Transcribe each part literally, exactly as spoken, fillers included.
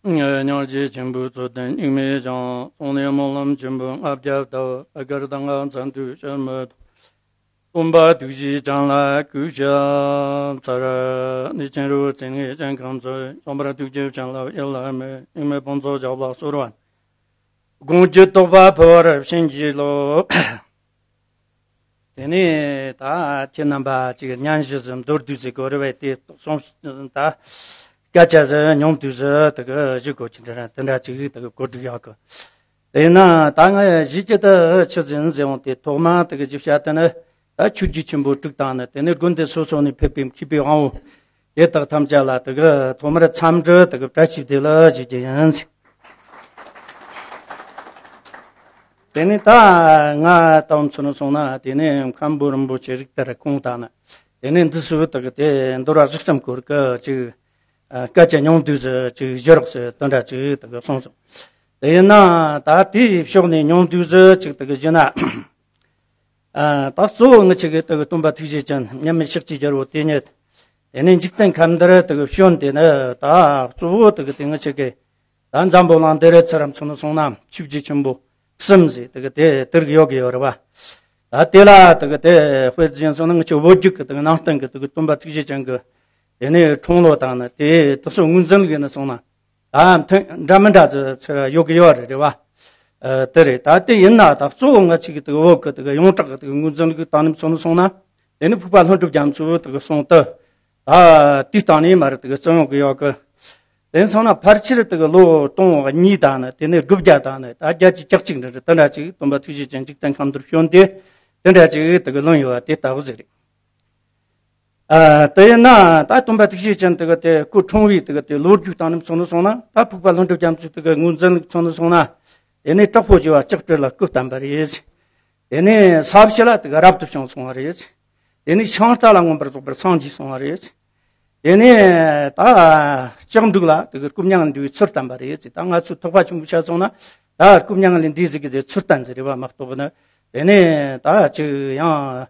སྙིང་རྗེ་ཆེན་པོའི་རྩོད་ལྡན་སྙིགས་མའི་ཞིང་། གཙང་ནས་སྨོན་ལམ་ཆེན་པོའི་ལྔ་བརྒྱ་བཏབ། བརྒལ་དང་ང་མཚན་དུས་ཕྱིར་མི་ལྡོག་སྟོན་པ་ཐུགས་རྗེ་ཅན་ལ་གུས་ཕྱག་འཚལ། གནས་ཆེན་རི་བོ་རྩེ་ལྔའི་སྤྱན་ཁང་ཚོ། བྱོན་པར་ཐུགས་རྗེ་བྱིན་རླབས་ཡིད་ལ་མེ། སྙིགས་མའི་ཕུན་ཚོགས་ཞབས་ལ་གསོལ་བ། དགོངས་ཀྱི་རྟོགས་པ་འཕེལ་བར་བྱིན་གྱིས་རློབས། དེ་ནས་ད་ཁྱེད་རྣམ་པ་ཅིག་སྙན་ཞུ་ཟིག་མདོར་བསྡུས་ཟིག་གོ་རེ་བས་དེ་གསུངས། ད་སྐད་ཆ་ཟིག་སྙོམས་འདུས་ཟིག་དེ་གི་ཞུ་དགོས་ཀྱི་འདྲ་ར། དེ་འདྲ་ཅིག་དེ་གི་གོ་སྒྲིག་ཡག་གི། དེས་ན་ད་ང་ཞུ་རྒྱུ་དེ་ཆི་ཟིག་ཡིན་ཟེར་འོང་དེ། ཐོག་མ་དེ་གི་ཞུ་བྱ་དེ་ནི་ད་ཆོས་བརྒྱུད་ཆེན་པོ་དྲུག་དང་ནི། དེ་ནས་དགོན་སྡེ་སོ་སོ་ནས་ཕེབས་པའི་མཁས་པའི་དབང་བོ་དེ་དག་ཐམས་ཅད་ལ་དེ་གི་ཐོག་མར་འཚམས་འདྲི་དེ་གི་བཀྲ་ཤིས་བདེ་ལེགས་ཞུ་རྒྱུ་ཡིན། དེ་ནས་ད་ང་ལྟ་བུ་མཚོན་ནས་སོང་ན། དེ་ནས་མཁན་པོ་རིན་པོ་ཆེ་རིགས་ལྟར་ཁོང་དང་ནི། དེ་ནས་འདི་ཚོ་དག་དེ་འདོར་བ་གཟུགས་ཙམ་སྐོར་གི་ཅིག་སྐད་ཆ་སྙོམས་འདུས་ཟིག་ཅིག་ཞུ་རོགས་ཟེར་དེ་འདྲ་ཅིག་དག་གསུངས་སོང་། དེ་ཡིན་ན་ད་དེའི་ཕྱོགས་ནས་སྙོམས་འདུས་ཟིག་ཅིག་དག་ཞུ་ན། ཨ། ད་གཙོ་བོ་ང་ཆོ་གི་དེ་གི་སྟོན་པ་ཐུགས་རྗེ་ཅན་མཉམ་མེད་ཤཱཀྱའི་རྒྱལ་པོ་དེ་ཉིད་དེ་ནས་འཇིག་རྟེན་ཁམས་འདིར་དེ་གི་བྱོན་ཏེ་ནི། ད་གཙོ་བོ་དེ་གི་དེ་ང་ཆོ་གི་ད་འཛམ་བུ་གླིང་འདིར་ཚུར་མཚོན་ནས་སོང་ན་ཆོས་བརྒྱུད་ཆེན་པོ་གསུམ་ཟེར་དེ་གི་དེ་དེར་གི་ཡོད་གི་ཡོད་རེད་བ། ད་དེ་ལ་དེ་གི་དེ་དཔེ་བཞིན་སོང་ན་ང་ཆོ་བོད་བརྒྱུད་གི་དེ་གི་ནང་བསྟན་གི་དེ་གི་སྟོན་པ་ཐུགས་རྗེ་ཅན་གི་དེ་ནས་འཁྲུངས་ལོ་དང་ནི། དེ་དེ་ཚོ་ངོས་འཛིན་གི་ནི་སོང་ན། ད་མཐུན་འདྲ་མི་འདྲ་ཚོ་ཚོ་ཡོད་གི་ཡོད་རེད། རེད་བ། ཨ། དེ་རེད། ད་དེ་ཡིན་ན་ད་གཙོ་བོ་ང་ཆོ་གི་དེ་བོད་གི་དེ་གི་ཡོངས་གྲགས་གི་དེ་གི་ངོས་འཛིན་གི་སྟེང་ནས་མཚོན་ནས་སོང་ན། དེ་ནི་ཕུག་པ་ལྷུན་གྲུབ་རྒྱ་མཚོ་དེ་གི་གསུང་དེ། ད་དེའི་སྟེང་ནས་མར་དེ་གི་བརྩི་ཡོང་གི་ཡོད་གི། དེ་སོང་ན་ཕལ་ཆེར་དེ་གི་ལོ་སྟོང་གཉིས་དང་ནི། དེ་ནས་དགུ་བརྒྱ་དང་ནི། ད་བརྒྱད་ཅུ་གྱ་གཅིག་འདྲ་རེད། དེ་འདྲ་ཅིག་སྟོན་པ་ཐུགས་རྗེ་ཅན་འཇིག་རྟེན་ཁམས་འདིར་བྱོན་ཏེ་དེ་འདྲ་ཅིག་དེ་གི་ལོན་ཡོད་པ་དེ་ལྟ་བུ་ཟིག་རེད། ཨ། དེ་ཡིན་ན་ད་སྟོན་པ་ཐུགས་རྗེ་ཅན་དེ་གི་དེ་སྐུ་འཁྲུངས་པའི་དེ་གི་དེ་ལོ་རྒྱུས་སྟེང་ནས་མཚོན་ནས་སོང་ན། ད་ཕུག་པ་ལྷུན་གྲུབ་རྒྱ་མཚོ་དེ་གི་ངོས་འཛིན་ལུགས་མཚོན་ནས་སོང་ན། དེ་ནས་དྲག་པོ་བཅུ་པ་ལྕགས་སྤྲེལ་ལ་སྐུ་བལྟམས་པ་རེད། དེ་ནས་ས་བྱི་ལ་དེ་གི་རབ་ཏུ་བྱུང་སོང་བ་རེད། དེ་ནས་ཤིང་རྟ་ལ་མངོན་པར་རྫོགས་པར་སངས་རྒྱས་སོང་བ་རེད། དེ་ནས་ད་ལྕགས་འབྲུག་ལ་དེ་གི་སྐུ་མྱ་ངན་འདས་པའི་ཚུལ་བསྟན་པ་རེད། ད་ང་ཚོའི་ཐེག་པ་ཆེན་པོའི་ཆ་སོང་ན། ད་སྐུ་མྱ་ངན་ལས་འདས་ཟིག་གི་དེ་ཚུལ་བསྟན་ཟིག་རེད་བ་མ་གཏོགས་ནི། དེ་ནས་ད་ཅིག་ཡང་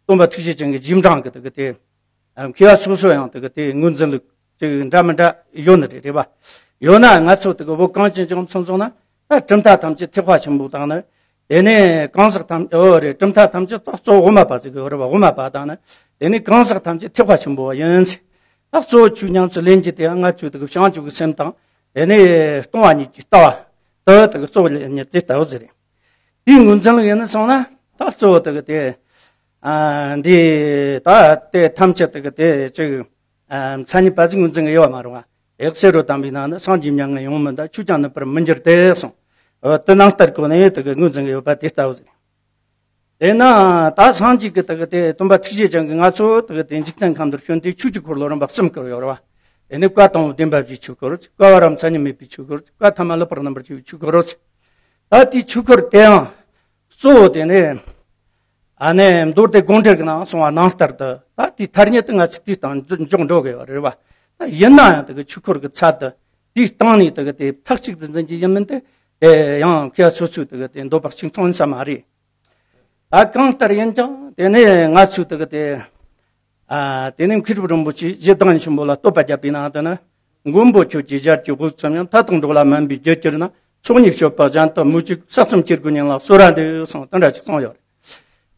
སྟོན་པ་ཐུགས་རྗེ་ཅན་གྱི་རྗེས་འབྲང་གི་དེ་གི་དེ། ཨ། མཁས་པ་སོ་སོ་ཡང་དེ་གི་དེ་ངོས་འཛིན་ལུགས་ཅིག་འདྲ་མི་འདྲ་ཡོད་ནི་རེད། རེད་བ། ཡོད་ན་ང་ཚོ་དེ་གི་བོད་གངས་ཅན་ལྗོངས་མཚོན་སོང་ན། ད་གྲུབ་མཐའ་ཐམས་ཅད་ཐེག་པ་ཆེན་པོ་དང་ནི། དེ་ནས་གང་ཟག་ཐམས་ཅད། འོ་རེད། གྲུབ་མཐའ་ཐམས་ཅད་ད་གཙོ་བོ་དབུ་མ་པ་ཟིག་གི་ཡོད་རེད་བ། དབུ་མ་པ་དང་ནི། དེ་ནས་གང་ཟག་ཐམས་ཅད་ཐེག་པ་ཆེན་པོ་བ་ཡིན། ད་གཙོ་བོ་ཆོས་ཉམས་སུ་ལེན་རྒྱུ་དེ་ང་ཚོའི་དེ་གི་བྱང་ཆུབ་ཀྱི་སེམས་དང་། དེ་ནས་སྟོང་པ་ཉིད་ཀྱི་ལྟ་བ་དེ་དེ་གི་གཙོ་བོ་ལེན་རྒྱུ་དེ་ལྟ་བུ་ཟིག་རེད། དེའི་ངོས་འཛིན་ལ་ཡིན་ནི་སོང་ན། ད་གཙོ་བོ་དེ་གི་དེ། ཨ། འདི་ད་དེ་ཐམས་ཅད་དེ་གི་དེ་ཅིག་ཨ། མཚན་ཉིད་པ་ཟིག་ངོས་འཛིན་གི་ཡོད་མ་རུང་བ། ཡག་སེ་རོ་དམ་པའི་ནང་ན་སངས་རྒྱས་མྱ་ངན་ཡོང་མི་འདའ། ཆོས་ཀྱང་ནུབ་པར་མི་འགྱུར་ཏེ་གསུངས། འོ། དེ་ནང་ལྟར་གོ་ནས་དེ་གི་ངོས་འཛིན་གི་ཡོད་པ་དེ་ལྟ་བུ་ཟིག། དེས་ན་ད་སངས་རྒྱས་ཀྱི་དེ་གི་དེ་སྟོན་པ་ཐུགས་རྗེ་ཅན་གྱིས་ང་ཚོ་དེ་གི་དེ་འཇིག་རྟེན་ཁམས་འདིར་བྱོན་ཏེ་ཆོས་ཀྱི་འཁོར་ལོ་རིམ་པ་གསུམ་བསྐོར་ཡོད་རེད་བ། དེ་ནས་བཀའ་དང་པོ་བདེན་པ་བཞིའི་ཆོས་འཁོར། བཀའ་བར་མཚན་ཉིད་མེད་པའི་ཆོས་འཁོར། བཀའ་ཐ་མ་ལེགས་པར་རྣམ་པར་དཔྱོད་པའི་ཆོས་འཁོར། ད་དེའི་ཆོས་འཁོར་དེའང་གཙོ་བོ་དེ་ནས། ཨ་ནི་མདོ་སྡེ་དགོངས་འགྲེལ་གྱི་ནང་གསུངས་པ་ནང་ལྟར་དུ། ད་དེའི་ཐ་སྙད་དེ་ང་ཚོས་དེའི་སྟེང་འཇོག་འགྲོ་གི་ཡོད་རེད་བ། ད་ཡིན་ན་ཡང་དེ་གི་ཆོས་འཁོར་གྱི་ཚད་དུ། དེའི་སྟེང་ནས་དེ་གི་དེ་མཐའ་གཅིག་ཏུ་འཛིན་གྱི་ཡིན་མིན་དེ། དེ་ཡང་མཁས་པ་སོ་སོའི་དེ་གི་དེ་འདོད་པ་གཅིག་མཚུངས་ཡིན་ས་མ་རེད། ད་གང་ལྟར་ཡིན་ཀྱང་དེ་ནས་ང་ཚོས་དེ་གི་དེ། ཨ། དེ་ནས་མཁས་གྲུབ་རིན་པོ་ཆེས་རྗེ་བདག་ཉིད་ཆེན་པོ་ལ་བསྟོད་པ་བརྒྱབ་པའི་ནང་དུ་ནི། མགོན་པོ་ཁྱོད་ཀྱི་ཞལ་གྱི་དབུགས་ཙམ་ཡང་། མཐའ་དག་འགྲོ་ལ་སྨན་པའི་རྒྱུར་གྱུར་ན། ཚོགས་གཉིས་སྤྱོད་པ་གཞན་དུ་མི་བྱེད། ས་གསུམ་སྐྱེ་དགུའི་ཉམས་ལ་གསོལ་བ་འདེབས་གསུངས། དེ་འདྲ་ཅིག་གསུངས་ཡོད་རེད།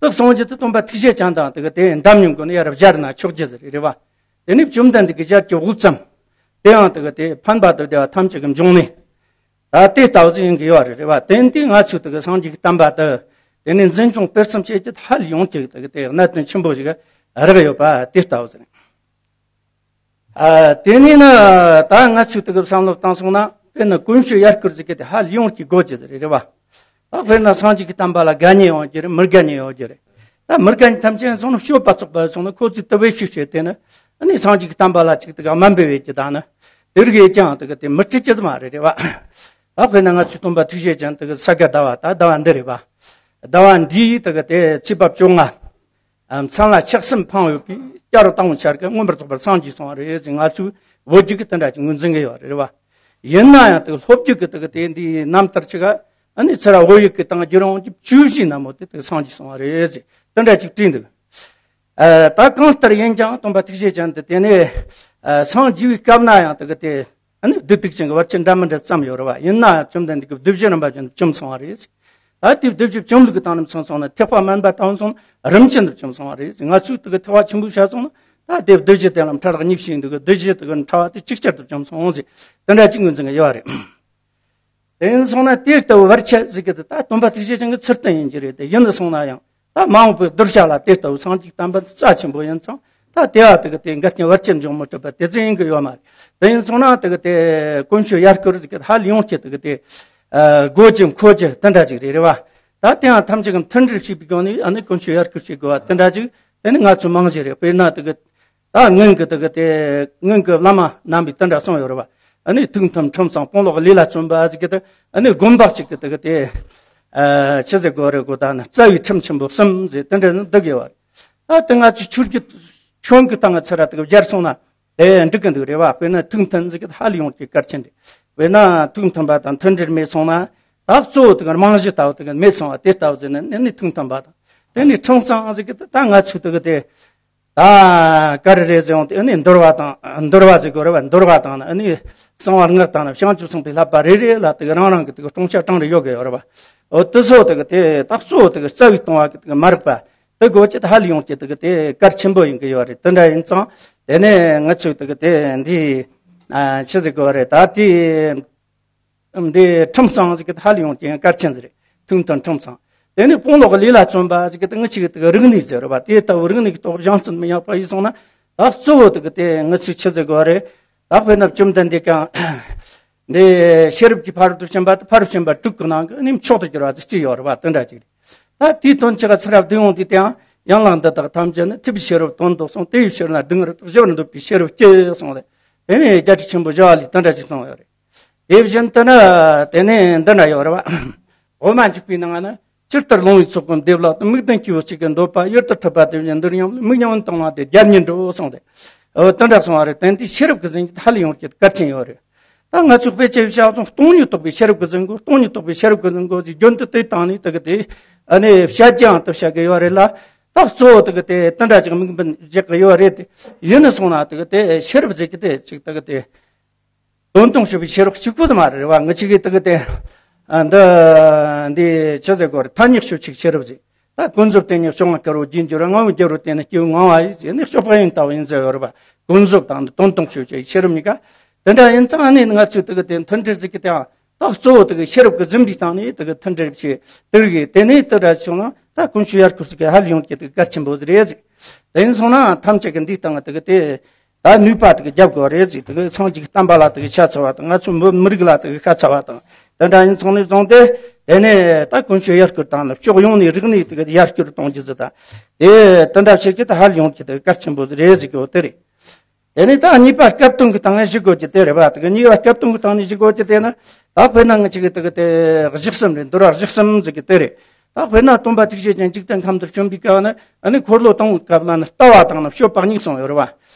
དེ་གསུངས་རྒྱུ་དེ་སྟོན་པ་ཐུགས་རྗེ་ཅན་དང་དེ་གི་དེ་འདམ་མྱོང་གི་ནི་ཡར་སྦྱར་ན་ཆོག་རྒྱུ་ཟིག་རེད། རེད་བ། དེ་ནས་བཅོམ་ལྡན་འདས་ཀྱི་ཞལ་གྱི་དབུགས་ཙམ། དེའང་དེ་གི་དེ་ཕན་པ་དང་བདེ་བ་ཐམས་ཅད་ཀྱི་འབྱུང་གནས། ད་དེ་ལྟ་བུ་ཟིག་ཡིན་གི་ཡོད་རེད། རེད་བ། དེ་འདི་ང་ཚོས་དེ་གི་སངས་རྒྱས་ཀྱི་བསྟན་པ་དེ། དེ་ནས་འཛིན་སྐྱོང་སྤེལ་གསུམ་བྱེད་རྒྱུ་ཧ་ལས་ཡོང་རྒྱུ་དེ་གི་དེ་གནད་དོན་ཆེན་པོ་ཞིག་རག་ཡོད་པ་དེ་ལྟ་བུ་ཟིག་རེད། ཨ། དེ་ནས་ནི་ད་ང་ཚོས་དེ་གི་བསམ་བློ་བཏང་སོང་ན། དཔེར་ན་ཀུན་སྤྱོད་ཡར་སྐུལ་ཟེར་གི་དེ་ཧ་ལས་ཡོང་གི་དགོས་ཀྱི་རེད། རེད་བ། ད་དཔེར་ན་སངས་རྒྱས་ཀྱི་བསྟན་པ་ལ་དགའ་ཉེ་ཡོང་རྒྱུ་རེད། མི་དགའ་ཉེ་ཡོང་རྒྱུ་རེད། ད་མི་དགའ་ཉེ་ཐམས་ཅད་སོང་ན་སྤྱོད་པ་བཙོག་པ་སོང་ན་ཁོ་ཚོས་དེ་བས་ཤུགས་བྱས་ཏེ་ནི། ཨ་ནི་སངས་རྒྱས་ཀྱི་བསྟན་པ་ལ་ཅིག་དེ་ག་དམའ་འབེབས་བྱེད་རྒྱུ་དང་ནི། དེ་རིགས་ཡེད་ཀྱང་དེ་གི་དེ་མི་འགྲིག་རྒྱུ་མ་རེད། རེད་བ། ད་དཔེར་ན་ང་ཚོའི་སྟོན་པ་ཐུགས་རྗེ་ཅན་དེ་གི་ས་ག་ཟླ་བ། ད་ཟླ་བ་འདི་རེད་བ། ཟླ་བ་འདིའི་དེ་གི་དེ་ཚེས་པ་བཅོ་ལྔ། ཨ། མཚན་ལ་ཆགས་སེམས་འཕངས་ཡོད་པའི་སྐྱ་རོ་དང་པོ་ཆར་གི་མངོན་པར་རྫོགས་པར་སངས་རྒྱས་སོང་བ་རེད་ཟེར། ང་ཚོས་བོད་བརྒྱུད་ཀྱི་དེ་འདྲ་ཅིག་ངོས་འཛིན་གི་ཡོད་རེད་བ། ཡིན་ན་ཡང་དེ་གི་ལྷོ་བརྒྱུད་ཀྱི་དེ་གི་དེ་འདིའི་རྣམ་ཐར་ཅིག་ག་ཨ་ནི་ཚུར་བོད་ཡིག་གི་སྟེང་བསྒྱུར་ཡོང་རྒྱུ་བཅུ་བཞི་ན་མོ་དེ་དེ་གི་སངས་རྒྱས་སོང་བ་རེད་ཟེར། དེ་འདྲ་ཅིག་བྲིས་འདུག། ཨ། ད་གང་ལྟར་ཡིན་ཀྱང་སྟོན་པ་ཐུགས་རྗེ་ཅན་དེ་དེ་ནས། ཨ། སངས་རྒྱས་པའི་སྐབས་ན་ཡང་དེ་གི་དེ། ཨ་ནི་བདུད་སྡིག་ཅན་གྱི་བར་ཆད་འདྲ་མི་འདྲ་བརྩམས་ཡོད་རེད་བ། ཡིན་ན་བཅོམ་ལྡན་འདས་ཀྱིས་བདུད་བཞི་རིམ་པ་བཞིན་དུ་བཅོམ་སོང་བ་རེད། ད་དེ་བདུད་བཞི་བཅོམ་ལུགས་ཀྱི་སྟེང་ནས་མཚོན་སོང་ན་ཐེག་པ་དམན་པ་དང་སོང་རིམ་བྱོན་དུ་བཅོམ་སོང་བ་རེད། ང་ཚོས་དེ་གི་ཐེག་པ་ཆེན་པོའི་ཆ་སོང་ན་ད་དེ་བདུད་བཞི་དེ་ལ་ཕྲ་རགས་གཉིས་ཤིག་འདུག་གི། བདུད་བཞི་དེ་གི་ཕྲ་བ་དེ་ཅིག་ཅར་དུ་བཅོམ་སོང་ཟེར། དེ་འདྲ་ཅིག་ངོས་འཛིན་གྱི་ཡོད་རེད། དེ་ཡིན་སོང་ན་དེ་ལྟ་བུ་བར་ཆད་ཟེར་གི་དེ་ད་སྟོན་པ་ཐུགས་རྗེ་ཅན་གྱི་ཚུལ་བསྟན་ཡིན་གྱི་རེད། དེ་ཡིན་སོང་ན་ཡང་ད་མ་འོངས་པའི་གདུལ་བྱ་ལ་དེ་ལྟ་བུ་སངས་རྒྱས་བསྟན་པ་འདི་རྩ་ཆེན་པོ་ཡིན་ཙང་ད་དེ་བ་དེ་གི་དེ་འགལ་རྐྱེན་བར་ཆད་འབྱུང་མི་སྲིད་པ་དེ་ཚོ་ཡིན་གྱི་ཡོད་མ་རེད། དེ་ཡིན་སོང་ན་དེ་གི་དེ་ཀུན་སྤྱོད་ཡར་སྐུལ་ཟེར་གི་ཧ་ལས་ཡོང་གི་དེ་གི་དེ་ཨ་དགོས་ཀྱི་མཁོ་རྒྱུ་དེ་འདྲ་ཅིག་རེད། རེད་བ། ད་དེ་ཡང་ཐམས་ཅད་ཀྱི་མཐུན་སྒྲིལ་བྱེད་པའི་སྒོ་ནས་ཨ་ནི་ཀུན་སྤྱོད་ཡར་སྐུལ་བྱེད་དགོས་པ་དེ་འདྲ་ཅིག་དེ་ནི་ང་ཚོའི་རྨང་གཞི་རེད། དཔེར་ན་དེ་གི་ད་སྔོན་གྱི་དེ་གི་དེ་སྔོན་གྱི་བླ་མ་རྣམ་པས་དེ་འདྲ་གསུངས་ཡོད་རེད་བ། ཨ་ནི་ཐུགས་མཐུན་ཁྲིམས་གཙང་དཔུང་ལོག་ལས་ལ་བརྩོན་པ་ཟེར་གི་དེ། ཨ་ནི་དགོན་པ་གཅིག་གི་དེ་གི་དེ་ཨ་ཆི་ཟེར་དགོས་རེད་གོ། ད་ནི་རྩ་བའི་ཁྲིམས་ཆེན་པོ་གསུམ་ཟེར་དེ་འདྲ་ནི་འདུག་ཡོད་རེད། ད་དེ་ང་ཚོས་ཆོས་བརྒྱུད་ཆོས་ཀྱི་སྟེང་གི་ཚུར་ར་དེ་གི་སྦྱར་སོང་ན་དེ་འགྲིག་གི་འདུག་རེད་བ། དཔེར་ན་ཐུགས་མཐུན་ཟེར་གི་དེ་ཧ་ལས་ཡོང་གི་གལ་ཆེན་རེད། དཔེར་ན་ཐུགས་མཐུན་པ་དང་མཐུན་སྒྲིལ་མེད་སོང་ན་ད་གཙོ་བོ་དེ་གི་རྨང་གཞི་ལྟ་བུ་དེ་གི་མེད་སོང་བ་དེ་ལྟ་བུ་ཟེར་ན་ནི་ནི་ཐུགས་མཐུན་པ་དང་། དེ་ནི་ཁྲིམས་གཙང་ཟེར་གི་དེ་ད་ང་ཚོས་དེ་གི་དེ། ད་ག་རེ་རེད་ཟེར་ཡོང་དུས་ཨ་ནི་འདུལ་བ་དང་འདུལ་བ་ཟེར་དགོས་རེད་བ། འདུལ་བ་དང་ཨ་ནི་གསང་བ་སྔགས་དང་བྱང་ཆུབ་སེམས་དཔའི་བསླབ་པ་རེ་རེ་ལ་དེ་གི་རང་རང་གི་དེ་གི་སྲུང་བྱ་གྲངས་རེ་ཡོད་གི་ཡོད་རེད་བ། འོ་དེ་ཚོ་དེ་གི་དེ་ད་གཙོ་བོ་དེ་གི་རྩ་བའི་ལྟུང་བ་གི་དེ་གི་མ་རིག་པ་དེ་དགོས་ཀྱི་ད་ཧ་ལས་ཡོང་གི་དེ་གི་དེ་གལ་ཆེན་པོ་ཡིན་གི་ཡོད་རེད། དེ་འདྲ་ཡིན་ཙང་དེ་ནས་ང་ཚོས་དེ་གི་དེ་འདི་ཨ་ཆི་ཟེར་དགོས་རེད། ད་དེ། འདི་ཁྲིམས་གཙང་ཟེར་གི་ཧ་ལས་ཡོང་རྐྱེན་གལ་ཆེན་ཟེར། ཐུགས་མཐུན་ཁྲིམས་གཙང་། དེ་ནས་དཔུང་ལོག་ལས་ལ་བརྩོན་པ་ཟེར་གི་ང་ཆོ་གི་དེ་རིག་གནས་ཟེར་བ་དེ་ལྟ་བུ་རིག་གནས་ཀྱི་ཐོག་སྦྱང་ཚུལ་མི་ཡག་པ་ཡིན་སོང་ན་ད་གཙོ་བོ་དེ་གི་དེ་ང་ཆོ་ཆི་ཟེར་དགོས་རེད། ད་དཔེར་ན་བཅོམ་ལྡན་འདས་ཀྱང་འདི་ཤེས་རབ་ཀྱི་ཕ་རོལ་ཏུ་ཕྱིན་པ་དེ་ཕ་རོལ་ཕྱིན་པ་དྲུག་གི་ནང་གི་ནི་མཆོག་ཏུ་གྱུར་པ་དེ་གཅིག་ཡོད་རེད་བ། དེ་འདྲ་ཅིག་རེད། ད་དེའི་དོན་ཆེ་ག་ཚུར་ར་བསྡུས་ཡོང་དུས་དེའང་ཡན་ལག་འདི་དག་ཐམས་ཅད་ནི་ཐེག་པའི་ཤེས་རབ་དོན་དུ་གསུངས། དེ་ཡི་ཕྱིར་ན་སྡུག་བསྔལ་དག་ཞི་བར་འདོད་པའི་ཤེས་རབ་སྐྱེ་གསུངས་ཏེ། དེ་ནས་རྒྱལ་སྲས་ཆེན་པོ་ཞི་བ་ལྷས་དེ་འདྲ་ཅིག་གསུངས་ཡོད་རེད། དེ་བཞིན་དུ་ནི་དེ་ནས་འདི་འདྲ་ཡོད་རེད་བ། འོ་མ་འཇུག་པའི་ནང་ན་ཇི་ལྟར་ལོང་བའི་ཚོགས་ཀུན་བདེ་བླག་ཏུ། མིག་ལྡན་སྐྱེས་བུ་གཅིག་གི་འདོད་པ་ཡུལ་དུ་འཁྲིད་པ་དེ་བཞིན་འདིར་སྙམ་ལ་མིག་རྙིང་བཏང་བ་དེ་རྒྱལ་ཉིད་འགྲོ་གསུངས་ཏེ། འོ་དེ་འདྲ་གསུངས་པ་རེད། དེ་འདི་ཤེས་རབ་ཀྱི་ཟིན་གྱི་ཧ་ལས་ཡོང་གི་གལ་ཆེན་ཡོད་རེད། ད་ང་ཚོ་དཔེ་ཆ་བཞག་སོང་སྟོང་ཉིད་རྟོགས་པའི་ཤེས་རབ་ཀྱི་ཟིན་དགོས། སྟོང་ཉིད་རྟོགས་པའི་ཤེས་རབ་ཀྱི་ཟིན་དགོས་ཟེར་རྒྱུན་དུ་དེ་བཏང་ནས་དེ་གི་དེ་ཨ་ནི་བཤད་རྒྱུའང་དེ་བཤད་གི་ཡོད་རེད་ལ། ད་གཙོ་བོ་དེ་གི་དེ་དེ་འདྲ་ཅིག་དམིགས་འབེན་བཞག་གི་ཡོད་རེད་དེ། ཡིན་ནི་སོང་ན་དེ་གི་དེ་ཤེས་རབ་ཟེར་གི་དེ་ཅིག་དེ་གི་དེ་དོན་དུ་ཞུགས་པའི་ཤེས་རབ་གཅིག་པུ་དེ་མ་རེད་བ། ང་ཆོ་གི་དེ་གི་དེ་ཨ་འདི་འདི་ཆི་ཟེར་དགོས་རེད། ཐ་སྙད་ཤོད་ཅིག་ཤེས་རབ་ཟེར། ད་ཀུན་རྫོབ་དེ་ཉིད་བྱུང་བ་དཀར་པོ་རྒྱས་འགྱུར། ངང་པོ་རྒྱལ་པོ་དེ་ནི་སྐྱེས་བུ་ངང་བ་ཡིས་ཟེར་ནས་སྤྱོད་པ་ཡང་ལྟ་བུ་ཡིན་ཟེར་ཡོད་རེད་པ། ཀུན་རྫོབ་དང་དོན་དུ་ཞུགས་ཀྱི་ཤེས་རབ་གཉིས་ཀ་དེ་འདྲ་ཡིན་ཙང་ནི་ང་ཚོས་དེ་གི་དེ་མཐུན་སྒྲིལ་ཟེར་གི་དེའང་ད་གཙོ་བོ་དེ་གི་ཤེས་རབ་ཀྱི་ཟིན་པའི་སྟེང་ནས་དེ་གི་མཐུན་སྒྲིལ་བྱེད་དེ་གི་དེ་ནས་དེ་འདྲ་བྱུང་ན་ད་ཀུན་སྤྱོད་ཡར་སྐུལ་ཟེར་གི་ཧ་ལས་ཡོང་གི་དེ་གི་གལ་ཆེན་པོ་རེད་ཟེར། དེ་ཡིན་སོང་ན་ཐམས་ཅད་ཀྱི་འདིའི་སྟེང་དེ་གི་དེ། ད་ནུས་པ་དེ་གི་རྒྱབ་དགོས་རེད་ཟེར། དེ་གི་སངས་རྒྱས་ཀྱི་བསྟན་པ་ལ་དེ་གི་ཤ་ཚ་བ་དང་ང་ཚོ་མི་མི་རིགས་ལ་དེ་གི་ཤ་ཚ་བ་དང་དེ་འདྲ་ཡིན་ཚང་ནས་བཟུང་སྟེ། དེ་ནས་ད་ཀུན་སྤྱོད་ཡར་སྐུལ་བཏང་ནས་ཕྱོགས་ཡོངས་ནས་རིག་གནས་དེ་གི་ཡར་སྐུལ་གཏོང་རྒྱུ་ཟེར། ད་དེ་དེ་འདྲ་བྱེད་ཀྱི་ད་ཧ་ལས་ཡོང་གི་དེ་གི་གལ་ཆེན་པོ་རེད་ཟེར་གི་འོ་དེ་རེད། དེ་ནས་ད་གཉིས་པ་སྐབས་དོན་གྱི་སྟེང་ནས་ཞུ་དགོས་ཀྱི་དེ་རེད་བ། དེ་གི་གཉིས་པ་སྐབས་དོན་གྱི་སྟེང་ནས་ཞུ་དགོས་ཀྱི་དེ་ནི་ད་དཔེར་ན་ང་ཅིག་གི་དེ་གི་དེ་གཞི་གསུམ་རེད། འདུལ་བ་གཞི་གསུམ་ཟེར་གི་དེ་རེད། ད་དཔེར་ན་སྟོན་པ་ཐུགས་རྗེ་ཅན་འཇིག་རྟེན་ཁམས་འདིར་བྱོན་པའི་སྐབས་ནི་ཨ་ནི་འཁོར་ལོ་དང་པོའི་སྐབས་ལ་ནི་ལྟ་བ་དང་ནི་སྤྱོད་པ་གཉིས་གསུངས་ཡོད་རེད་བ།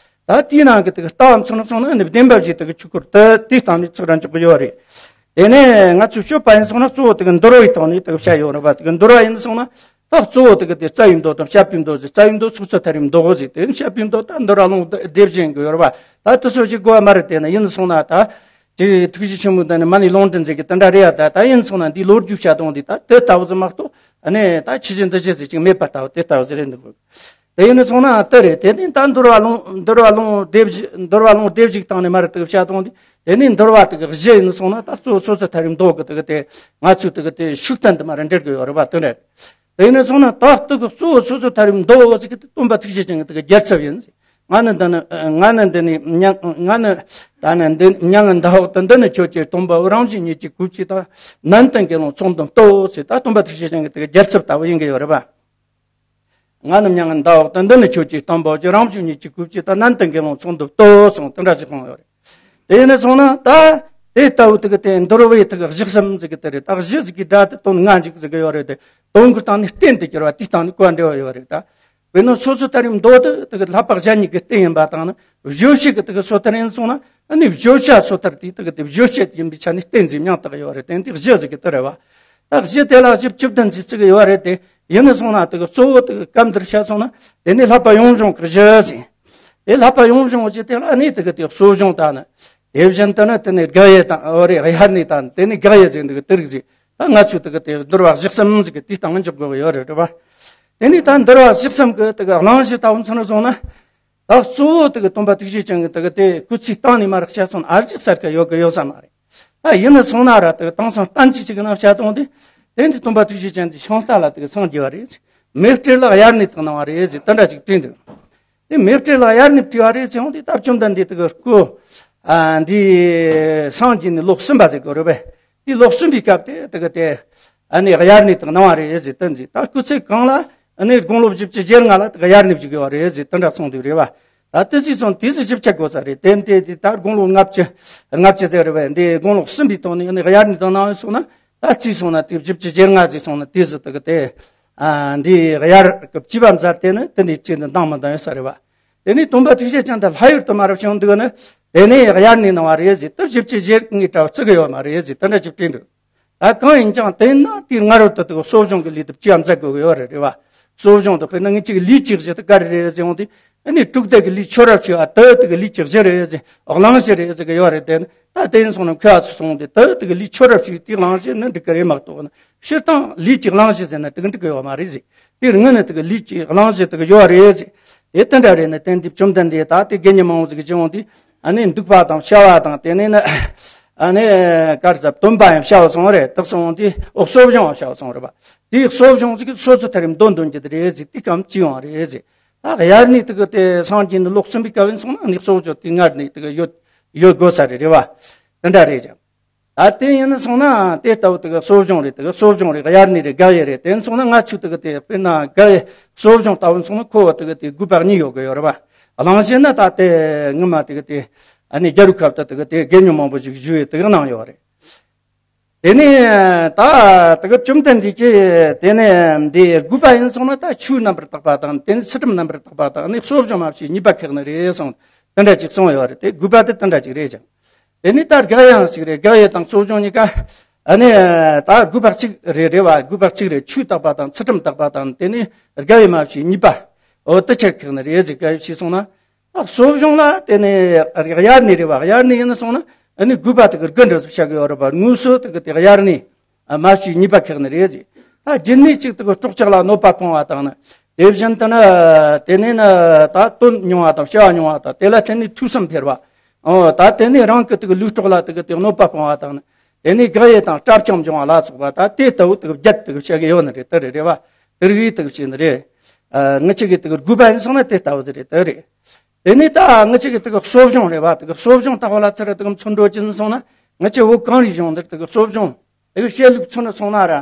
ད་དེའི་ནང་གི་དེ་གི་ལྟ་བ་མཚོན་ན་སོང་ན་ནི་བདེན་པ་བཞིའི་དེ་གི་ཆོས་སྐོར་དེ་དེའི་སྟེང་ནས་ཚུར་ར་འཇོག་གི་ཡོད་རེད། དེ་ནས་ང་ཚོས་སྤྱོད་པ་ཡིན་སོང་ན་གཙོ་བོ་དེ་གི་འདུལ་བའི་ཐོག་ནས་དེ་གི་བཤད་ཡོད་རེད་བ། དེ་གི་འདུལ་བ་ཡིན་སོང་ན་ད་གཙོ་བོ་དེ་གི་དེ་རྩ་བའི་མདོ་དང་བཤད་པའི་མདོ་ཟེར། རྩ་བའི་མདོ་ཚོགས་གཙོ་ཐར་པའི་མདོ་ཟེར། དེ་ནི་བཤད་པའི་མདོ་ད་འདུལ་བ་ལུང་སྡེ་བཞི་ཡིན་གི་ཡོད་རེད་བ། ད་དེ་ཚོ་ཞིག་དགོས་པ་མ་རེད། དེ་ནི་ཡིན་སོང་ན་ད། དེ་ཐུགས་རྗེ་ཆེན་པོ་དང་ནི་མ་ཎི་ལུང་འདྲེན་ཟེར་གི་དེ་འདྲ་རེད་ཡ། ད་ད་ཡིན་སོང་ན་འདི་ལོ་རྒྱུས་བཤད་སྟངས་འདི་ད་དེ་ལྟ་བུ་ཟིག་མ་གཏོགས་ཨ་ནི་ད་ཆི་ཟིག་འདི་ཟིག་ཟེར་ཅིག་མེད་པ་ལྟ་བུ་དེ་ལྟ་བུ་ཟིག་རེད་འདུག་དེ་ཡིན་སོང་ན་དེ་རེད། དེ་ནི་ད་འདུལ་བ་ལུང་འདུལ་བ་ལུང་སྡེ་བཞི་འདུལ་བ་ལུང་སྡེ་བཞིའི་སྟེང་ནས་མ་རེད་དེ་བཤད་སྟངས་འདི། དེ་ནི་འདུལ་བ་དེ་གི་གཞི་ཡིན་སོང་ན་ད་གཙོ་བོ་ཚོགས་གཙོ་ཐར་པའི་མདོ་གི་དེ་གི་དེ་ང་ཚོས་དེ་གི་དེ་ཤུགས་བསྟན་དུ་མ་རེད་འགྲེལ་གི་ཡོད་རེད་བ། དེ་རེད། དེ་ནས་སོང་ན་ད་ལྟ་གི་གཙོ་བོ་ཚོགས་གཙོ་ཐར་པའི་མདོ་ཟེར་གི་དེ་སྟོན་པ་ཐུགས་རྗེ་ཅན་གྱི་དེ་གི་རྒྱལ་ཚབ་ཡིན་ཟེར། ང་ནི་འདི་ནི་ང་ནི་འདི་ནི་མྱ་ང་ནི་ད་ནི་འདི་མྱ་ངན་འདའ་འོག་ཏུ། འདི་ནི་ཁྱོད་ཀྱི་སྟོན་པའོ། རང་བཞིན་ཉིད་ཀྱིས་གུས་ཕྱིར་ད། ནན་ཏན་དགེ་སློང་ཚོགས་འདུ་བསྟོད་ཟེར། ད་སྟོན་པ་ཐུགས་རྗེ་ཅན་གྱི་དེ་གི་རྒྱལ་ཚབ་ལྟ་བུ་ཡིན་གི་ཡོད་རེད་པ། ང་ནི་མྱ་ངན་འདའ་འོག་ཏུ། འདི་ནི་ཁྱོད་ཀྱི་སྟོན་པའོ། རང་བཞིན་ཉིད་ཀྱིས་གུས་ཕྱིར་ད། ནན་ཏན་དགེ་སློང་ཚོགས་འདུ་བསྟོད་གསུངས། དེ་འདྲ་ཞིག་གསུངས་ཡོད་རེད། དེ་ཡིན་ན་སོང་ན་ད་དེ་ལྟ་བུ་དེ་གི་དེ་འདུལ་བའི་དེ་གི་གཞི་གསུམ་ཟེར་གི་དེ་རེད། ད་གཞི་ཟེར་གི་སྒྲ་དེ་དོན་ལྔ་འཇུག་ཟེར་གི་ཡོད་རེད་དེ། དོན་གྱི་སྟེང་ནས་རྟེན་དུ་གྱུར་པ་དེའི་སྟེང་ནས་གོ་བ་འབྲེལ་བ་ཡོད་རེད་ད། དཔེར་ན་ཚོགས་གཙོ་ཐར་པའི་མདོ་དེ་དེ་གི་བསླབ་པ་གཞན་གཉིས་ཀྱི་རྟེན་ཡིན་པ་དང་ནི། བརྗོད་བྱེད་ཀྱི་དེ་གི་སོ་ཐར་ཡིན་སོང་ན་ཨ་ནི་བརྗོད་བྱ་སོ་ཐར་དེ་དེ་གི་དེ་བརྗོད་བྱེད་ཡིན་པའི་ཆ་ནས་རྟེན་ཟེར་མིང་བཏགས་ཡོད་རེད། རྟེན་དེ་གཞི་ཟེར་གི་དེ་རེད་བ། ད་གཞི་དེ་ལ་གཞི་བཅུ་བདུན་ཟེར་ཚིག་གི་ཡོད་རེད་དེ། ཡིན་ནི་སོང་ན་དེ་གི་གཙོ་བོ་དེ་གི་སྐབས་འདིར་བཤད་སོང་ན་དེ་ནི་བསླབ་པ་ཡོངས་སྦྱོང་གི་གཞི་ཟེར། དེ་བསླབ་པ་ཡོངས་སྦྱོང་གི་དེ་ལ་ནི་དེ་གི་དེ་གཙོ་སྦྱོང་དང་ནི་ དེ་བཞིན་དུ་ནི་དེ་ནས་དགག་དབྱེ་དང་འོ་རེད། དབྱར་གནས་དང་དེ་ནས་དགག་དབྱེ་ཟེར་འདུག་དེ་རིགས་ཟིག་ད་ང་ཚོས་དེ་གི་དེ་འདུལ་བ་གཞི་གསུམ་ཟིག་གི་དེའི་སྟེང་ལ་འཇོག་དགོས་ཀྱི་ཡོད་རེད། རེད་པ། དེ་ནས་ད་འདུལ་བ་གཞི་གསུམ་གི་དེ་གི་གླེང་གཞི་ལྟ་བུ་མཚོན་ནས་སོང་ན། ད་གཙོ་བོ་དེ་གི་སྟོན་པ་ཐུགས་རྗེ་ཅན་གི་དེ་གི་དེ་སྐུ་ཚེའི་སྟེང་ནས་མར་བཤད་སོང་ན་ཨ་ཅིག་གསར་གི་ཡོད་གི་ཡོད་ས་མ་རེད། ད་ཡིན་ན་སོང་ན་ར་དེ་གི་དེང་སང་བསྟན་བཅོས་ཅིག་གི་ནང་བཤད་དོན་དེ། དེ་འདི་སྟོན་པ་ཐུགས་རྗེ་ཅན་དེ་ཤིང་རྟ་ལ་དེ་གི་སངས་རྒྱས་པ་རེད། མེ་སྤྲེལ་ལ་དབྱར་གནས་དེ་གི་གནང་བ་རེད་ཟེར་དེ་འདྲ་ཅིག་བྲིས་འདུག་དེ་མེ་སྤྲེལ་ལ་དབྱར་གནས་བྲིས་པ་རེད་ཟེར་འོང་དུས་ད་བཅོམ་ལྡན་འདས་དེ་གི་སྐུ་ཨ་འདི་སངས་རྒྱས་ནས་ལོ་གསུམ་པ་ཟེར་དགོས་རེད་པས། དེ་ལོ་གསུམ་པའི་སྐབས་དེ་དེ་གི་དེ་ཨ་ནི་དབྱར་གནས་དེ་གི་གནང་བ་རེད་ཟེར་དེ་འདི་ད་སྐུ་ཚེ་གང་ལ་ཨ་ནི་དགུང་ལོ་བཞི་བཅུ་ཞེ་ལྔ་ལ་དེ་གི་དབྱར་གནས་བཞུགས་ཡོད་རེད་ཟེར་དེ་འདྲ་གསུངས་འདུག་རེད་པ། ད་དེ་ཅིག་སོང་དེ་ཟིག་ཞིབ་ཆ་དགོས་ས་རེད། དེ་འདི་དེ་ད་དགུང་ལོ་ལྔ་བཅུ་ལྔ་བཅུ་ཟེར་རེད་པས། འདི་དགུང་ལོ་གསུམ་པའི་ཐོག་ནས་ཨ་ནི་དབྱར་གནས་དེ་གི་གནང་ཡོད་སོང་ན། ད་ཅིག་སོང་ན་དེ་བཞི་བཅུ་ཞེ་ལྔ་ཟིག་སོང་ན་དེ་ཟིག་དེ་གི་དེ། ཨ་འདི་དབྱར་གི་བཅུ་པ་མཛད་དེ་ནི་དེ་འདི་ཅིག་འདི་འདང་མི་འདང་ཡོད་ས་རེད་པ། དེ་ནས་སྟོན་པ་ཐུགས་རྗེ་ཅན་དེ་ལྷ་ཡུལ་དུ་མར་བྱོན་འདུག་ནི། དེ་ནས་དབྱར་གནས་གནང་བ་རེད་ཟེར་དེ་བཞི་བཅུ་ཞེ་ལྔའི་གྲྭ་བ་བརྩི་གི་ཡོད་མ་རེད་ཟེར་དེ་འདྲ་ཅིག་བྲིས་འདུག་ད་གང་ཡིན་ཀྱང་དེ་ན་དེའི་སྔ་རོལ་དུ་དེ་གི་གསོ་སྦྱོང་གི་ལས་དེ་བཅོས་མཛད་དགོས་ཀྱི་ཡོད་རེད། རེད་པ། གསོ་སྦྱོང་དེ་དཔེར་ན་ངེད་ཅིག་ལུས་ཀྱི་གཞི་དེ་ག་རེ་རེད་ཟེར་འོང་དུས། ཨ་ནི་དྲུག་སྡེ་གི་ལུས་མཆོད་རབས་བཅོས་པ་དེ་དེ་གི་ལུས་ཀྱི་གཞི་རེད་ཟེར་གླེང་གཞི་རེད་ཟེར་གི་ཡོད་རེད། དེ་ནི་ད་དེ་ཡིན་སོང་ན་མཁས་པ་ཚོ་གསུངས་ཏེ་དེ་དེ་གི་ལུས་མཆོད་རབས་བཅོས་དེའི་གླེང་གཞི་ནི་འགྲིག་གི་རེད་མ་གཏོགས་ན། སྤྱིར་བཏང་ལུས་ཀྱི་གླེང་གཞི་ཟེར་ན་དེ་གི་འགྲིག་གི་ཡོད་མ་རེད་ཟེར། དེར་ངོས་ནས་དེ་གི་ལུས་ཀྱི་གླེང་གཞི་དེ་གི་ཡོད་རེད་ཟེར། དེ་དེ་འདྲ་རེད་ན་དེ་འདི་བཅོམ་ལྡན་འདས་ད་དེ་དགེ་བསྙེན་མང་བོ་ཟིག་གི་བྱེད་འོང་དུས། ཨ་ནི་འདུག་པ་དང་བྱ་བ་དང་དེ་ནས་ནི་ཨ་ནི་གར་ཟབ་སྟོན་པ་ཡང་བྱ་བ་སོང་རེད། དེ་སོང་དུས་འོ་གསོ་སྦྱོང་བྱ་བ་སོང་རེད་པ། དེའི་གསོ་སྦྱོང་ཟིག་གི་སོ་སོ་ཐར་རིམ་མདོ་འདོན་རྒྱུ་དེ་རེད་ཟེར། དེ་གམ་ཅི་ཡོང་རེད་ཟེར། ད་དབྱར་གནས་དེ་གི་དེ་སངས་རྒྱས་ནས་ལོ་གསུམ་པའི་སྐབས་ཡིན་སོང་ན་ནི་གསོ་སྦྱོང་དེ་སྔར་ནས་དེ་གི་ཡོད་ཡོད་དགོས་ས་རེད། རེད་བ། དེ་འདྲ་རེད་ཀྱང་། ད་དེ་ཡིན་ན་སོང་ན་དེ་ལྟ་བུ་དེ་གི་གསོ་སྦྱོང་རེད། དེ་གི་གསོ་སྦྱོང་རེད། དབྱར་གནས་རེད། དགག་དབྱེ་རེད། དེ་ཡིན་སོང་ན་ང་ཚོས་དེ་གི་དེ་དཔེར་ན་དགག་དབྱེ་གསོ་སྦྱོང་ལྟ་བུ་ཡིན་སོང་ན་ཁོ་བོ་དེ་གི་དེ་དགོས་པ་གཉིས་ཡོད་གི་ཡོད་རེད་བ། གླེང་གཞི་ནི་ད་དེ་ངོ་མ་དེ་གི་དེ་ཨ་ནི་རྒྱལ་བའི་ཁབ་ཏུ་དེ་གི་དེ་དགེ་སློང་མང་པོ་ཞིག་བཞུགས་ཡོད་དེ་གི་གནང་ཡོད་རེད། དེ་ནས་ད་དེ་གི་བཅོམ་ལྡན་འདས་ཀྱིས་དེ་ནས་འདི་དགོས་པ་ཡིན་སོང་ན་ད་ཆོས་རྣམ་པར་དག་པ་དང་དེ་ནས་ཚུལ་ཁྲིམས་རྣམ་པར་དག་པ་དང་ནི་གསོ་སྦྱོང་མ་བྱས་གཉིས་པ་ཁེགས་ནི་རེད་གསུངས། དེ་འདྲ་ཅིག་གསུངས་ཡོད་རེད། དེ་དགོས་པ་དེ་དེ་འདྲ་ཅིག་རེད་ཀྱང་། དེ་ནས་ད་དགག་དབྱེ་ཡང་ཞིག་རེད། དགག་དབྱེ་དང་གསོ་སྦྱོང་གཉིས་ཀ་ཨ་ནི་ད་དགོས་པ་གཅིག་རེད། རེད་བ། དགོས་པ་གཅིག་རེད། ཆོས་དག་པ་དང་ཚུལ་ཁྲིམས་དག་པ་དང་དེ་ནས་དགག་དབྱེ་མ་བྱས་གཉིས་པ། འོ་དེ་ཆ་ཁེགས་ནི་རེད་ཟེར། དགག་དབྱེ་བྱས་སོང་ན། ད་གསོ་སྦྱོང་ལ་དེ་ནས་དབྱར་གནས་རེད་བ། དབྱར་གནས་ཡིན་ན་སོང་ན་ཨ་ནི་དགོས་པ་དེ་གི་དགུ་འདྲ་ཟིག་བྱ་གི་ཡོད་རེད་བ། དངོས་སུ་དེ་གི་དེ་དབྱར་གནས་མ་བྱས་གཉིས་པ་ཁེགས་ནི་རེད་ཟེར། ད་རྒྱུན་གནས་གཅིག་དེ་གི་སྲོག་ཆགས་ལ་གནོད་པ་སྤོང་བ་དང་ནི། དེ་བཞིན་དུ་ནི་དེ་ནས་ནི་ད་དོན་མྱོང་བ་དང་བྱ་བ་མྱོང་བ་དང་དེ་ལ་བརྟེན་ནས་ཐོས་བསམ་འཕེལ་བ། ཨོ་ད་དེ་ནས་རང་གི་དེ་གི་ལུས་སྲོག་ལ་དེ་གི་དེ་གནོད་པ་སྤོང་བ་དང་ནི། དེ་ནས་དགག་དབྱེ་དང་སྲབ་ཅིང་འབྱུང་བ་ལ་སོགས་པ་ད་དེ་ལྟ་བུ་དེ་གི་བརྒྱད་དེ་གི་བྱ་གི་ཡོད་ནི་རེད། དེ་རེད། རེད་བ། དེ་རིགས་དེ་གི་བྱས་ནི་རེད། ཨ་ངེད་ཅག་གི་དེ་གི་དགོས་པ་ཡིན་སོང་ན་དེ་ལྟ་བུ་དེ་རེད། དེ་རེད། དེ་ནས་ད་ངེད་ཅག་གི་དེ་གི་གསོ་སྦྱོང་རེད་བ། དེ་གི་གསོ་སྦྱོང་ལྟ་བུ་ལ་ཚུར་དེ་གི་མཚོན་འགྲོ་གི་ཡིན་སོང་ན། ངེད་ཅག་བོད་གངས་རིའི་ལྗོངས་འདིར་དེ་གི་གསོ་སྦྱོང་དེ་གི་བཤད་ལུགས་མཚོན་ནས་སོང་ན་ར།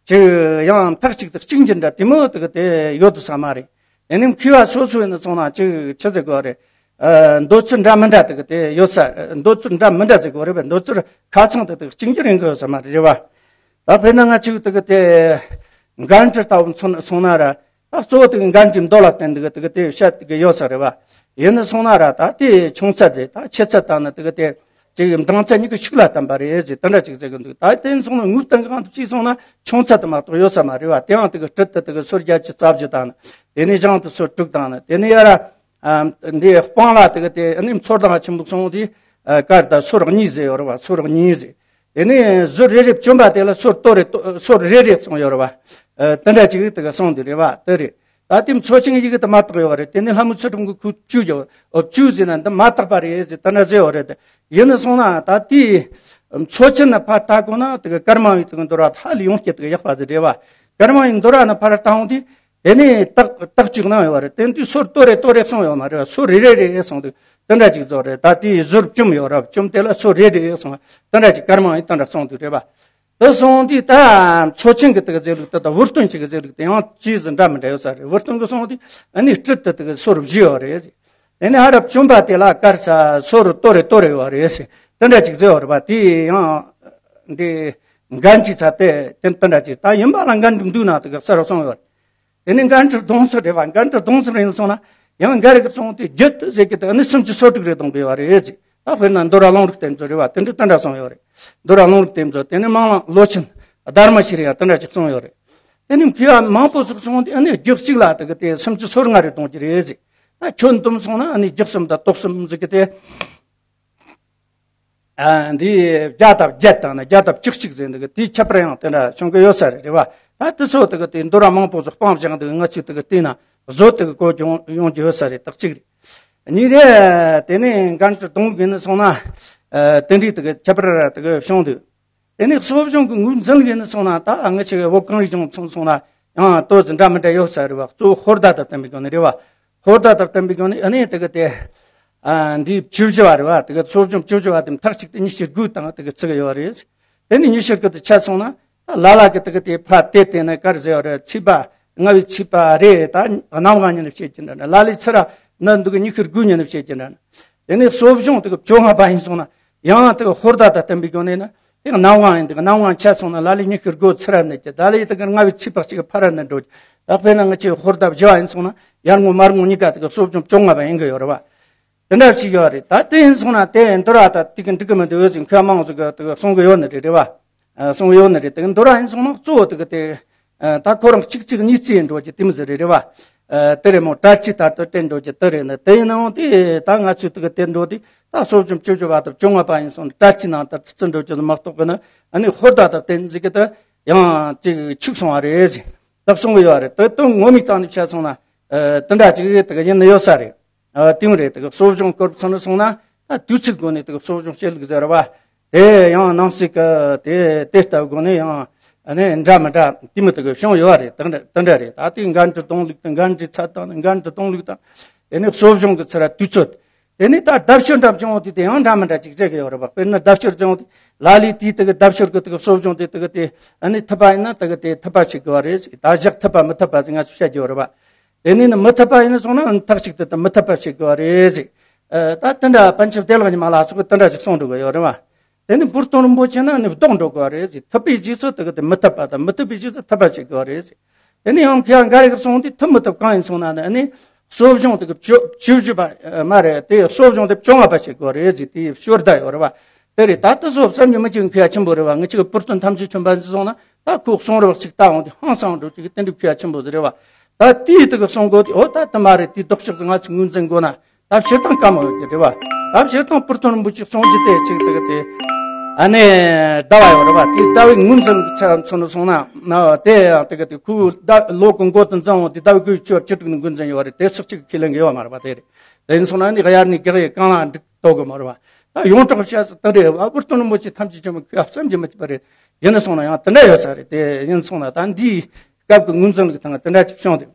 ཅིག་ཡང་མཐའ་གཅིག་ཏུ་གཅིག་འགྱུར་འདྲ་དེ་མོ་དེ་གི་དེ་ཡོད་དུ་ས་མ་རེད། དེ་ནས་མཁས་པ་སོ་སོ་ཡིན་ན་སོང་ན་ཅིག་ཆི་ཟེར་དགོས་རེད། ཨ་འདོད་ཚུལ་འདྲ་མི་འདྲ་དེ་གི་དེ་ཡོད་ས། འདོད་ཚུལ་འདྲ་མི་འདྲ་ཟེར་དགོས་རེད་པས། འདོད་ཚུལ་ཁ་ཚང་དེ་དེ་གཅིག་འགྱུར་ཡིན་དགོས་ས་མ་རེད། རེད་བ། ད་དཔེར་ན་ང་ཅིག་དེ་གི་དེ་འགན་འཁྲི་ལྟ་བུ་མཚོན་སོང་ན་ར། ད་གཙོ་བོ་དེ་གི་འགན་འཁྲིའི་མདོ་ལ་བརྟེན་དེ་གི་དེ་གི་དེ་བཤད་དེ་གི་ཡོད་ས་རེད་བ། ཡིན་ན་སོང་ན་ར་ད་དེ་ཆུང་ཚད་ཟེར། ད་ཆེ་ཚད་དང་ནི་དེ་གི་དེ་ཅིག་འབྲིང་ཚད་གཉིས་ཀྱི་ཤུགས་ལ་བསྟན་པ་རེད་ཟེར་དེ་འདྲ་ཅིག་ཟེར་གི་འདུག་ད་དེ་སོང་ན་ངུ་བསྟན་གང་དུ་ཅིག་སོང་ན་ཆུང་ཚད་དུ་མ་གཏོགས་ཡོད་ས་མ་རེད་བ། དེའང་དེ་གི་སྤྲིད་དེ་དེ་གི་སོར་བརྒྱད་ཅུ་རྩ་བཞི་དང་ནི། དེ་ནས་བཞེངས་དེ་སོར་དྲུག་དང་ནི། དེ་ནས་ཡ་ར་ཨ་འདི་སྤང་ལ་དེ་གི་དེ་ནི་མཚོ་དང་ཆེན་པོ་སོང་དེ་ཨ་གར་དང་སོར་གཉིས་ཟེར་ཡོད་རེད་བ། སོར་གཉིས་ཟེར། དེ་ནས་ཟུར་རེ་རེ་བཅོམ་པ་དེ་ལ་སོར་དོ་རེ་དོ་སོར་རེ་རེ་གསུངས་ཡོད་རེད་བ། ཨ་དེ་འདྲ་ཅིག་དེ་གི་གསུངས་འདུག་རེད་བ། དེ་རེད། ད་དེ་མཚོ་ཆེན་ཡི་གེ་དེ་མ་དག་ཡོད་རེད། དེ་ནས་ལྷ་མོ་ཚུལ་ཁྲིམས་ཀྱི་ཁུ་བཅུ་ཡོད། ཨོ་བཅུ་ཟེར་ན་འདི་མ་དག་པ་རེད་ཟེར་དེ་འདྲ་ཟེར་ཡོད་རེད། དེ་ཡིན་ན་སོང་ན་ད་དེ་མཚོ་ཆེན་ན་ཕར་ལྟ་དགོས་ན་དེ་གི་ཀརྨ་པའི་དེ་གི་འདོར་བ་ཧ་ལས་ཡོངས་ཀྱི་དེ་གི་ཡག་པ་ཟེར་རེད་བ། ཀརྨ་པའི་འདོར་བ་ན་ཕར་ལྟ་འོང་དུས། དེ་ནས་རྟགས་རྟགས་གཅིག་གནང་ཡོད་རེད། དེ་དུས་སོར་དོ་རེ་དོ་རེ་གསུངས་ཡོད་མ་རེད། སོར་རེ་རེ་རེ་གསུངས་འདུག་དེ་འདྲ་ཅིག་བཟོ་རེད། ད་དེའི་ཟུར་བཅོམ་ཡོད་རབས་བཅོམ་དེ་ལ་སོར་རེ་རེ་གསུངས་དེ་འདྲ་ཅིག་ཀརྨ་པའི་དེ་འདྲ་གསུངས་འདུག་རེད་པ། དེ་སོང་དུས་ད་མཚོ་ཆེན་གྱི་དེ་གི་ཟེར་ལུགས་དེ་དང་བུ་སྟོན་གྱི་གི་ཟེར་ལུགས་དེ་ཡང་ཅིས་འདྲ་མི་འདྲ་ཡོད་ས་རེད། བུ་སྟོན་གྱི་སོང་དུས་ཨ་ནི་སྤྲིད་དེ་དེ་གི་སོར་བཞི་ཡོད་རེད། དེ་ནས་ཧ་རབ་བཅོམ་པ་དེ་ལ་དཀར་ས་སོར་དོ་རེ་དོ་རེ་ཡོད་རེད། དེ་འདྲ་ཅིག་ཟེར་ཡོད་རེད་པ། དེ་ཡང་འདི་འགན་ཅིག་ཚ་དེ་དེ་དེ་འདྲ་ཅིག་ད་ཡིན་པ་ལ་འགན་འདུག་ན་དེ་གི་གསར་སོང་ཡོད། དེ་ནས་འགན་འཁྲི་གདོང་ཚུལ་རེད་བ། འགན་འཁྲི་གདོང་ཚུལ་རེད་སོང་ན་ཡང་འགན་རེ་གི་སོང་དེ་རྒྱུད་དུ་ཟེར་གི་དེ་ནི་སུམ་ཅུ་སོ་དྲུག་རེ་གཏོང་གི་ཡོད་རེད་ཟེར། ད་དཔེར་ན་འདོར་བ་ལུང་རིགས་དེ་ཚོ་རེད་བ། དེ་འདྲ་དེ་འདྲ་སོང་ཡོད་རེད། འདོར་བ་ལུང་རིགས་དེ་ཚོ་དེ་ནི་མང་ལ་ལོ་ཆེན་སྡར་མ་ཤེས་རེད་ཡ་དེ་འདྲ་ཅིག་གསུངས་ཡོད་རེད། དེ་ནི་མཁས་པ་མང་པོ་ཟིག་སོང་དེ་ཨ་ནི་རྒྱུད་གཅིག་ལ་དེ་གི་དེ་སུམ་ཅུ་སོ་ལྔ་རེ་གཏོང་གི་རེད་ཟེར། ད་ཁྱོན་བསྡོམས་སོང་ན་ཨ་ནི་རྒྱུད་གསུམ་དང་དོགས་གསུམ་ཟིག་གི་དེ། ཨ་འདི་བརྒྱ་དང་བརྒྱད་དང་ན་བརྒྱ་དང་བཅུ་གཅིག་ཟེར་འདུག་གི། དེའི་ཁྱད་པར་ཡང་དེ་འདྲ་བྱུང་གི་ཡོད་ས་རེད། རེད་བ། ད་དེ་ཚོ་དེ་གི་དེ་འདོད་ར་མང་པོ་ཟིག་སྤངས་བཞག་འདུག་གི། ང་ཚོས་དེ་གི་བལྟས་ན་བཟོ་དེ་གི་གོ་ཡོང་ཡོང་གི་ཡོད་ས་རེད། དག་གཅིག་རེད། གཉིས་རེད། དེ་ནས་འགན་འཁྲི་གཏོང་གི་ནི་སོང་ན། ཨ་དེ་འདྲའི་དེ་གི་ཁྱད་པར་དེ་གི་བྱུང་འདུག་དེ་ནས་གསོ་སྦྱོང་གི་ངོས་འཛིན་གི་ནི་སོང་ན། ད་ང་ཆེ་བའི་བོད་གངས་རིའི་ལྗོངས་མཚོན་སོང་ན་ཡང་ཏོག་ཙམ་འདྲ་མི་འདྲ་ཡོད་ས་རེད་བ། གཙོ་བོ་ཧོར་ཟླ་དང་བསྟན་པའི་སྒོ་ནས་རེད་བ། ཧོར་ཟླ་དང་བསྟན་པའི་སྒོ་ནས་ཨ་ནི་དེ་གི་དེ། ཨ་འདི་བཅུ་བཞི་བ་རེད་བ། དེ་གི་གསོ་སྦྱོང་བཅུ་བཞི་བ་དེ་མཐའ་གཅིག་ཏུ་ཉི་ཤུ་དགུ་དང་དེ་གི་བརྩི་གི་ཡོད་རེད། དེ་ནི་ཉི་ཤུ་དགུ་དེ་ཆ་སོང་ན། ད་ལ་ལ་གི་དེ་གི་དེ་ཕ་དེ་དེ་ནི་ག་རེ་ཟེར་བ་རེད། ཚེས་པ་ལྔ་བའི་ཚེས་པ་རེད། ད་གནམ་གང་ཉིན་ནས་བཤད་ཀྱི་འདྲ་འདྲ། ལ་ལའི་ཚེ་རབས་ནི་འདུག་གི་ཉི་ཤུ་དགུ་ཉིན་ནས་བཤད་ཀྱི་འདྲ་འདྲ། དེ་ནས་གསོ་སྦྱོང་དེ་གི་བཅོ་ལྔ་པ་ཡིན་སོང་ན་ཡང་དེ་གི་ཧོར་ཟླ་དང་བསྟན་པའི་སྒོ་ནས་ནི་དེ་གི་གནམ་གང་ཡིན། དེ་གི་གནམ་གང་ཆ་སོང་ན་ལ་ལའི་ཉི་ཤུ་དགུ་ཚེ་རབས་ནས་ཀྱི། ལ་ལའི་དེ་གི་ལྔ་བའི་ཚེས་པ་གཅིག་གི་ཕ་རབས་ནས་འགྲོ་གི། ད་དཔེར་ན་ང་ཆེ་ཧོར་ཟླ་བཞི་བ་ཡིན་སོང་ན་ཡར་ངོ་མར་ངོ་གཉིས་ཀ་དེ་གི་གསོ་སྦྱོང་བཅོ་ལྔ་པ་ཡིན་གི་ཡོད་རེད་བ། དེ་འདྲ་ཞིག་ཡོད་རེད། ད་དེ་ཡིན་སོང་ན་དེ་འདོད་ར་ད་དེ་གི་འགྲིག་གི་མི་འདུག་ཟེར་མཁན་མང་ཟིག་གི་དེ་གི་གསུང་གི་ཡོད་ནི་རེད། རེད་བ། ཨ་གསུང་གི་ཡོད་ནི་རེད། དེ་གི་འདོད་ར་ཡིན་སོང་ན་གཙོ་བོ་དེ་གི་དེ། ཨ་ད་ཁོ་རང་གཅིག་གཅིག་གཉིས་རྩིས་འགྲོ་གི་དེ་མི་ཟེར་རེད། རེད་བ། ཨ་དེ་རེད་མོ། གྲྭ་ཆས་ལྟར་དུ་སྤྲད་འགྲོ་གི་དེ་རེད་ནི། དེ་ཡིན་ནའང་དེ་ད་ང་ཚོས་དེ་གི་དེ་འགྲོ་དེ་ད་གསོ་སྦྱོང་བཅུ་བཞི་པ་དང་བཅོ་ལྔ་པ་ཡིན་སོང་ན་གྲྭ་ཆས་ནང་ལྟར་དུ་བརྩི་འགྲོ་གི་མ་གཏོགས་པ་ནི། ཨ་ནི་ཧོར་ཟླ་དང་བསྟན་ཟིག་གི་དེ་ཡང་ཅིག་འཆུག་སོང་བ་རེད་ཟེར། ད་གསུང་གི་ཡོད་རེད། དེ་དོན་ངོ་མའི་སྟེང་ནས་བཤད་སོང་ན། ཨ་དེ་འདྲ་ཅིག་དེ་གི་ཡིན་ནི་ཡོད་ས་རེད། ཨ་དེ་ཡང་རེད། དེ་གི་གསོ་སྦྱོང་སྐོར་ཚང་ནས་སོང་ན་ད་དུས་ཚིགས་སྒོ་ནས་དེ་གི་གསོ་སྦྱོང་བྱེད་ལུགས་ཟེར་བ། དེ་ཡང་ནང་གསེས་ཀྱི་དེ་དེ་ལྟ་བུ་སྒོ་ནས་ཡང་ཨ་ནི་འདྲ་མི་འདྲ་དེ་མོ་དེ་གི་བྱུང་ཡོད་རེད། དེ་འདྲ་དེ་འདྲ་རེད། ད་དེ་འགན་འཁྲི་གཏོང་ལུགས་དང་། འགན་འཁྲི་ཚད་དང་། འགན་འཁྲི་གཏོང་ལུགས་དང་། དེ་ནས་གསོ་སྦྱོང་གི་ཚེ་རབས་དུས་ཚོད། དེ་ནས་ད་ལྡབ་ཤོར་འདྲ་བྱུང་བ་དེ་དེ་ཡང་འདྲ་མི་འདྲ་ཅིག་བྱེད་ཀྱི་ཡོད་རེད་པ། དཔེར་ན་ལྡབ་ཤོར་བྱུང་བ་དེ་ལ་ལའི་དེའི་དེ་གི་ལྡབ་ཤོར་གི་དེ་གི་གསོ་སྦྱོང་དེ་དེ་གི་དེ་ཨ་ནི་ཐུབ་པ་ཡིན་ན་དེ་གི་དེ་ཐུབ་པ་བྱེད་དགོས་པ་རེད་ཟེར། ད་བཞག་ཐུབ་པ་མི་ཐུབ་པ་ཟེར་ང་ཚོས་བཤད་ཀྱི་ཡོད་རེད་པ། དེ་ནས་ནི་མི་ཐུབ་པ་ཡིན་ན་སོང་ན་མཐའ་གཅིག་ཏུ་དེ་མི་ཐུབ་པ་བྱེད་དགོས་པ་རེད་ཟེར། ཨ་ད་དེ་འདྲ་པཎ་ཆེན་བདེ་བླག་ཉི་མ་ལ་སོགས་ཀྱིས་དེ་འདྲ་ཅིག་གསུངས་འགྲོ་གི་ཡོད་རེད་པ། དེ་ནི་འབུར་སྟོང་རིན་པོ་ཆེ་ན་ནི་ལྡོག་འགྲོ་དགོས་པ་རེད་ཟེར། ཐུབ་པའི་རྗེས་སུ་དེ་གི་དེ་མི་ཐུབ་པ་དང་། མི་ཐུབ་པའི་རྗེས་སུ་ཐུབ་པ་བྱེད་དགོས་པ་རེད་ཟེར། དེ་ནི་ཡང་ཁྱེད་འགའ་རེ་གིས་གསུངས་དུས་ཐུབ་མི་ཐུབ་གང་ཡིན་སོང་ན་ནི་ཨ་ནི་གསོ་སྦྱོང་དེ་གི་བཅུ་བཅུ་བཞི་པ་མ་རེད། དེ་གསོ་སྦྱོང་དེ་བཅོ་ལྔ་པ་བྱེད་དགོས་པ་རེད་ཟེར། དེ་ཤོར་བསྡད་ཡོད་རེད་པ། དེ་རེད། ད་དེ་ཚོ་བསམ་རྒྱུ་མི་འཆུག་མཁས་ཆེན་པོ་རེད་པ། ང་ཅིག་གི་བུར་སྟོན་ཐམས་ཅད་མཁྱེན་པ་ཟེར་སོང་ན་ད་ཁོ་གསུང་རོགས་ཅིག་ལྟ་འོང་དུས་ཧང་སང་འགྲོ་ཅིག་གི་དེ་འདྲ་མཁས་ཆེན་པོ་ཟིག་རེད་པ། ད་དེའི་དེ་གི་གསུང་གོ་དེ་འོ་ད་དེ་མ་རེད། དེ་ལྡོག་ཕྱོགས་དེ་ང་ཚོས་ངོས་འཛིན་དགོས་ན། ད་སྤྱིར་བཏང་དཀའ་མོ་ཡོད་ཀྱི་རེད་པ། ད་སྤྱིར་བཏང་བུར་སྟོན་རིན་པོ་ཆེ་གསུང་རྒྱུ་དེ་ཅིག་དེ་གི་དེ་ཨ་ནི་ཟླ་བ་ཡོད་རེད་པ། དེ་ཟླ་བའི་ངོས་འཛིན་ཆ་མཚོན་ནས་སོང་ན་ན་དེ་ཡང་དེ་གི་དེ་ཁོའི་ཟླ་ལོ་གི་འགོ་དང་མཚམས་འོང་དེ་ཟླ་བའི་དགུ་བཅུ་བཅུ་དྲུག་ནས་ངོས་འཛིན་ཡོད་རེད། དེ་སོགས་ཅིག་ཁས་ལེན་གི་ཡོད་མ་རེད་པ། དེ་རེད། དེ་ཡིན་སོང་ན་ནི་དབྱར་གནས་དགག་ཡས་གང་ལ་འགྲིག་ཐུབ་གི་མ་རེད་པ། ད་ཡོངས་གྲགས་བཤད་ས་དེ་རེད་པ། བུར་སྟོན་རིན་པོ་ཆེ་ཐམས་ཅད་མཁྱེན་པ་ཁོས་བསམ་གྱིས་མི་ཁྱབ་པ་རེད། ཡིན་ན་སོང་ན་ཡང་དེ་འདྲ་ཡོད་ས་རེད། དེ་ཡིན་སོང་ན་ད་འདིའི་སྐབས་ཀྱི་ངོས་འཛིན་གྱི་སྟེང་དེ་འདྲ་ཅིག་བྱུང་དེ།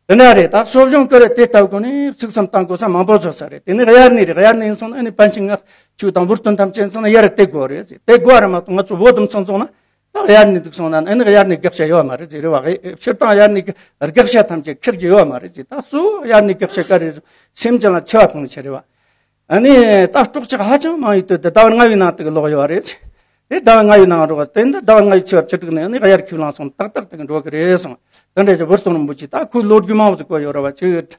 དེ་འདྲ་རེད། ད་གསོ་སྦྱོང་སྐོར་རེད། དེ་ལྟ་བུ་སྒོ་ནས་ཚིག་གསུམ་བཏང་དགོས་ས་མང་པོ་བཟོ་ས་རེད། དེ་ནས་དབྱར་གནས་རེད། དབྱར་གནས་ཡིན་སོང་ན་ཨ་ནི་པཎ་ཆེན་ལྔ་བཅུ་དང་བུར་སྟོན་ཐམས་ཅད་ཡིན་སོང་ན་དབྱར་དེ་དགོས་རེད་ཟེར། དེ་དགོས་རེད་མ་གཏོགས་ང་ཚོ་བོད་དུ་མཚོན་སོང་ན་ད་དབྱར་གནས་འདུག་སོང་ན་ཨ་ནི་དབྱར་གནས་དགག་བྱ་ཡོད་མ་རེད་ཟེར། རེད་བ། སྤྱིར་བཏང་དབྱར་གནས་ཀྱི་དགག་བྱ་ཐམས་ཅད་འཁྱེར་རྒྱུ་ཡོད་མ་རེད་ཟེར། ད་གཙོ་བོ་དབྱར་གནས་དགག་བྱ་ག་རེ་རེད། སེམས་ཅན་ལ་འཚེ་བ་ཕོག་ནི་ཆེད་རེད་བ། ཨ་ནི་ད་སྲོག་ཆགས་ཧ་ཅང་མང་ཡོད་དུས་དེ་ཟླ་བ་ལྔ་བའི་ནང་དེ་གི་ལོག་ཡོད་རེད། དེ་ཟླ་བ་ལྔ་བའི་ནང་རོགས་དེ་འདི་ཟླ་བ་ལྔ་བའི་ཚེས་པ་བཅུ་དྲུག་ནས་ནི་དབྱར་ཁས་བླངས་སོང་ཏག་ཏག་དེ་གི་འགྲོ་གི་རེད་སོང་། དེ་འདྲ་ཅིག་བུར་སྟོན་རིན་པོ་ཆེ་ད་ཁོའི་ལོ་རྒྱུས་མང་བོ་ཟིག་བཀོད་ཡོད་རེད་བ། ཅིག་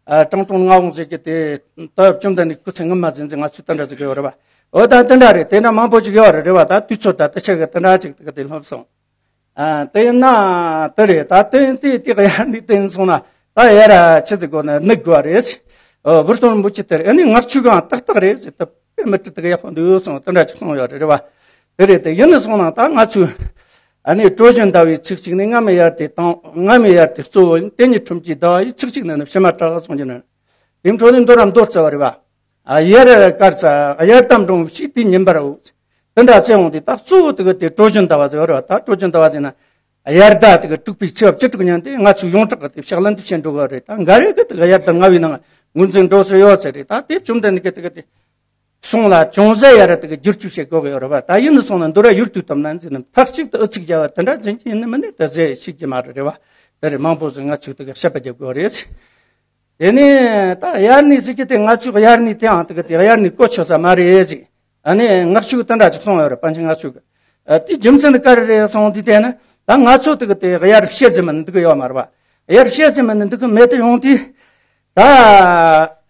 ཨ་ཀྲང་ཀྲུང་ལྔ་བོང་ཟེར་གི་དེ་ད་བཅོམ་ལྡན་འདས་སྐུ་ཚེ་སྔོན་མ་ཟིན་ཟིན་ང་ཚོས་དེ་འདྲ་ཟིག་གི་ཡོད་རེད་བ། འོ་ད་དེ་འདྲ་རེད། དེ་འདྲ་མང་པོ་ཅིག་ཡོད་རེད། རེད་བ། ད་དུས་ཚོད་ད་དེ་ཆ་གི་དེ་འདྲ་ཅིག་དེ་གི་དེ་ལྷོད་སོང་། ཨ་དེ་ཡིན་ན་དེ་རེད། ད་དེ་དེ་དེ་གི་དབྱར་གནས་དེ་ཡིན་སོང་ན་ད་དབྱར་ཆི་ཟིག་དགོས་ན་གནས་དགོས་པ་རེད། ཨ་བུར་སྟོན་རིན་པོ་ཆེ་དེར་ཨ་ནི་ངག་ཆོས་གང་ཏག་ཏག་རེད་ཟེར། ད་དཔེ་མི་སྲིད་དེ་གི་ཡག་པོ་འདུག་སོང་། དེ་འདྲ་ཅིག་གསུངས་ཡོད་རེད། རེད་བ། དེ་རེད། དེ་ཡིན་ནི་སོང་ན་ད་ང་ཚོས་ཨ་ནི་སྲོལ་རྒྱུན་ཟླ་བའི་ཚིགས་གཅིག་ནས་སྔ་མའི་དབྱར་དེ་དང་། སྔ་མའི་དབྱར་དེ་གཙོ་བོ་ཡིན། དེ་ཉིད་ཁྲིམས་ཀྱི་ཟླ་བ་ཡི། ཚིགས་གཅིག་ནས་ནི་ཕྱི་མ་གྲགས་གསུངས་ཀྱི་ནི། དེ་འཕྲོ་ནས་འདོད་ར་མདོ་རྩ་བ་རེད་བ། ཨ་དབྱར་དཀར་ས་དབྱར་དང་འབྲོང་བུའི་ཕྱིའི་དུས་ཉིན་པར་འོ། དེ་འདྲ་ཟེར་འོང་དུས་ད་གཙོ་བོ་དེ་གི་དེ་སྲོལ་རྒྱུན་ཟླ་བ་ཟེར་བ་རེད་བ། ད་སྲོལ་རྒྱུན་ཟླ་བ་ཟེར་ན་དབྱར་ཟླ་དེ་གི་དྲུག་པའི་ཚེས་པ་བཅུ་དྲུག་ཉིན་དེ་ང་ཚོས་ཡོངས་གྲགས་ཀྱི་དེ་ཕྱག་ལེན་དུ་བྱེད་འགྲོ་གི་རེད། ད་འགའ་རེ་གི་དེ་གི་དབྱར་ཟླ་ལྔ་བའི་ནང་ངོས་འཛིན་འགྲོ་སྲོལ་ཡོད་ས་རེད། ད་དེ་བཅོམ་ལྡན་འདས་ཀྱིས་དེ་གི་དེ་གསུང་ལ་ཅུང་ཟད་ཡར་དེ་གི་བསྒྱུར་བཅོས་བྱེད་དགོས་གི་ཡོད་རེད་བ། ད་ཡིན་ནི་སོང་ན་འདོད་ར་ཡུལ་དུས་དམ་ན་འཛིན་ནམ་མཐའ་གཅིག་ཏུ་ཨུ་ཚུགས་རྒྱག་པ་དེ་འདྲ་འཛིན་གྱི་ཡིན་ནི་མིན་ནི་དེ་ཟེར་ཤེས་ཀྱི་མ་རེད། རེད་བ། དེ་རེད། མང་པོ་ཟིག་ང་ཚོས་དེ་གི་བཤད་པ་རྒྱབ་དགོས་རེད། དེ་ནས་ད་དབྱར་གནས་ཟེར་གི་དེ་ང་ཚོས་དབྱར་གནས་དེའང་དེ་གི་དེ་དབྱར་གནས་གོ་ཆོད་ས་མ་རེད་ཟེར། ཨ་ནི་ངག་ཆོས་དེ་འདྲ་ཅིག་གསུངས་ཡོད་རེད། པཎ་ཆེན་ངག་ཆོས་ཀྱིས། ཨ་དེའི་རྒྱུ་མཚན་དེ་ག་རེ་རེད་སོང་དུས་དེ་ནི་ད་ང་ཚོ་དེ་གི་དེ་དབྱར་བཤད་ཟིན་མི་ནི་འདུག་གི་ཡོད་མ་རེད་བ། དབྱར་བཤད་ཟིན་མི་ནི་འདུག་གི་མེད་དུ་ཡོང་དུས། ད་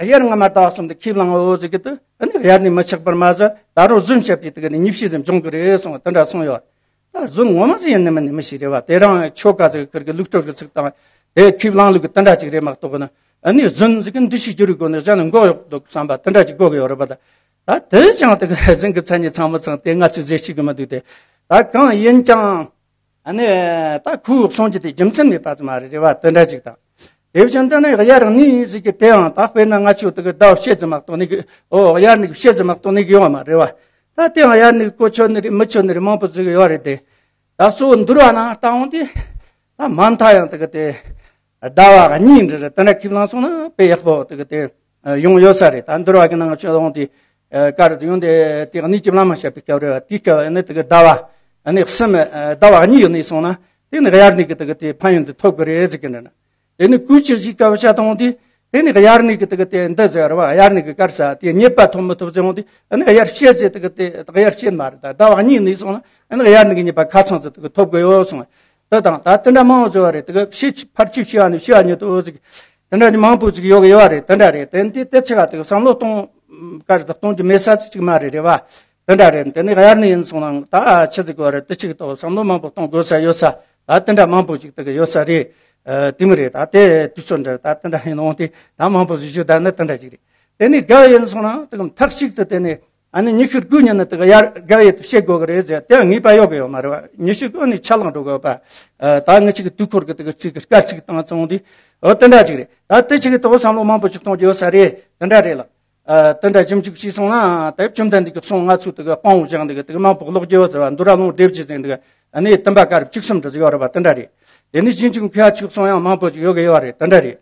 དབྱར་སྔ་མ་ཟླ་བ་གསུམ་དུ་ཁས་བླངས་འོ་ཟེར་གི་དུས། ཨ་ནི་དབྱར་གནས་མི་ཆགས་པར་མ་ཟད་ད་རུང་རྫུན་བཤད་པའི་དེ་གི་ནི་ཉེས་བྱས་ཟིན་འབྱུང་གི་རེད་སོང་། དེ་འདྲ་གསུངས་ཡོད། ད་རྫུན་ངོ་མ་ཟིག་ཡིན་ནི་མིན་ནི་མི་ཤེས། རེད་བ། དེ་རང་ཆོ་ག་ཟིག་ཁུར་གི་ལུགས་སྲོལ་གི་ཚིག་དང་དེ་ཁས་བླངས་ལུགས་གི་དེ་འདྲ་ཅིག་རེད་མ་གཏོགས་ནི། ཨ་ནི་རྫུན་ཟིག་གི་འདུ་ཤེས་བསྒྱུར་བའི་སྒོ་ནས་གཞན་ལ་མགོ་གཡོག་འདུག་བསམ་པ་དེ་འདྲ་ཅིག་དགོས་གི་ཡོད་རེད་པ། ད་ ད་དེ་ཀྱང་དེ་ག་གཞན་གྱི་མཚན་ཉིད་ཚང་མ་ཚང་དེ་ང་ཚོས་ཟེར་ཤེས་ཀྱི་མི་འདུག་སྟེ། ད་གང་ཡིན་ཀྱང་ཨ་ནི་ད་ཁོའི་གསུང་རྒྱུ་དེ་རྒྱུ་མཚན་མེད་པ་ཙམ་མ་རེད། རེད་བ། དེ་འདྲ་ཅིག་དང་། དེ་བཞིན་དུ་ནི་དབྱར་གནས་ཟེར་གྱི་དེའང་ད་དཔེར་ན་ང་ཚོས་དེ་ག་ཟླ་བ་ཕྱེད་ཙམ་མ་གཏོགས་ནི་གི། ཨོ། དབྱར་གནས་ཀྱི་ཕྱེད་ཙམ་མ་གཏོགས་ནི་གི་ཡོད་མ་རེད་བ། ད་དེའང་དབྱར་གནས་གོ་ཆོད་ནི་རེད། མི་ཆོད་ནི་རེད། མང་པོ་ཟིག་ཡོད་རེད་དེ། ད་གཙོ་བོ་འདུལ་བ་ནང་ལྟ་འོང་དུས། ད་མ་མཐའ་ཡང་དེ་ག་དེ་ཟླ་བ་གཉིས་འདྲ་རེད། དེ་འདྲ་ཁས་བླངས་སོང་ན་དཔེ་ཡག་པོ་དེ་ག་དེ་ཡོང་ཡོད་ས་རེད། ད་འདུལ་བ་གི་ནང་ཆོས་འོང་དུས། ག་རེ་དེ་ཡོང་དེ་དེ་གནས་ཀྱི་བླ་མ་བཤད་པའི་སྐབས་རེད་བ། དེའི་སྐབས་ནི་དེ་ག་ཟླ་བ་ནི་གསུམ། ཟླ་བ་གཉིས་ཡོད་ནས་སོང་ན་དེ་ནི་དབྱར་གནས་ཀྱི་དེ་ག་དེ་ཕན་ཡོན་དེ་ཐོབ་གི་རེད་ཟེར་གི་འདྲ་ན། དེ་ནི་ཀུན་སྤྱོད་ཀྱི་སྐབས་བཤད་དང་དེ། དེ་ནི་དབྱར་གནས་ཀྱི་དེ་ག་དེ་འདི་ཟེར་བ། དབྱར་གནས་ཀྱི་སྐབས་ས་དེ་རྙེད་པ་ཐོབ་མི་ཐོབ་ཟེར་འོང་དུས། ཨ་ནི་དབྱར་ཕྱེད་ཟེར་དེ་ག་དེ་དབྱར་ཕྱེད་མ་རེད། ད་ཟླ་བ་གཉིས་ནས་སོང་ན་ཨ་ནི་དབྱར་གནས་ཀྱི་རྙེད་པ་ཁ་ཚང་ཟེར་དེ་ག་ཐོབ་གི་ཡོད་སོང་། དེ་དང་ད་དེ་འདྲ་མང་བོ་བཟོ་བ་རེད། དེ་ག་ཕྱེད་ཕལ་ཆེར་ཕྱེད་ནས་ཕྱེད་ཉིད་དུ་ཟིག་དེ་འདྲ་ནི་མང་པོ་ཟིག་ཡོད་གི་ཡོད་རེད། དེ་འདྲ་རེད། དེ་འདི་དེ་ཆེ་བ་དེ་ག་བསམ་བློ་གཏོང་ག་རེ་ད་གཏོང་རྒྱུ་མེད་ས་ཟིག་ཅིག་མ་རེད། རེད་བ། དེ་འདྲ་རེད། དེ་ནི་དབྱར་གནས་ཡིན་སོང་ན་ད་ཆི་ཟིག་གོ་རེད། དེ་ཅིག་ཏོ་བསམ་བློ་མང་པོ་གཏོང་དགོས་ས་ཡོད་ས། ད་དེ་འདྲ་མང་པོ་ཅིག་དེ་ག་ཡོད་ས་རེད། ཨ། དེ་མི་རེད། ད་དེ་དུས་ཚོད་འདྲ་ད་དེ་འདྲ་ཡིན་འོང་དེ་ད་མང་པོ་ཞིག་ཞུ་ད་ནི་དེ་འདྲ་ཅིག་རེད། དེ་ནི་དགའ་ཡིན་སོང་ན་དེ་ག་མཐའ་གཅིག་ཏུ་དེ་ནི་ཨ་ནི་ཉི་ཤུ་དགུ་ཉིན་ནི་དེ་ག་དབྱར་དགའ་ཡི་དུ་བྱེད་དགོས་གི་རེད་ཟེར། དེ་ངེས་པ་ཡོད་གི་ཡོད་མ་རེད་བ། ཉི་ཤུ་དགུ་ནི་ཆ་ལང་འགྲོ་དགོས་པ། ཨ། ད་ངི་ཅིག་གི་དུས་འཁོར་གི་དེ་ག་ཚིག་གི་སྐར་ཚིག་བཏང་ཚོང་དེ། འོ། དེ་འདྲ་ཅིག་རེད། ད་དེ་ཅིག་གི་དོ་བསམ་བློ་མང་པོ་ཅིག་གཏོང་རྒྱུ་ཡོད་ས་རེད། དེ་འདྲ་རེད་ལ། ཨ། དེ་འདྲ་ཞིབ་འཇུག་བྱས་སོང་ན་ད་བཅོམ་ལྡན་འདས་ཀྱི་གསུང་ང་ཚོས་དེ་ག་དཔང་བོ་བཞག་འདི་ག་དེ་ག་མང་པོ་ཀློག་རྒྱུ་ཡོད་ཟེར་བ། འདུལ་བ་ལུང་སྡེ་བརྒྱད་ཟེར་འདི་ག་ཨ་ནི་བསྟན་པ་བཀའ་རབ་བཅུ་གསུམ་འདྲ་ཟིག་ཡོད་རེད་པ། དེ་འདྲ་རེད། དེ་ནི་ཞིབ་འཇུག་མཁས་པ་ཚོས་གསུང་ཡང་མང་པོ་ཅིག་ཡོད་གི་ཡོད་རེད། དེ་འདྲ་རེད།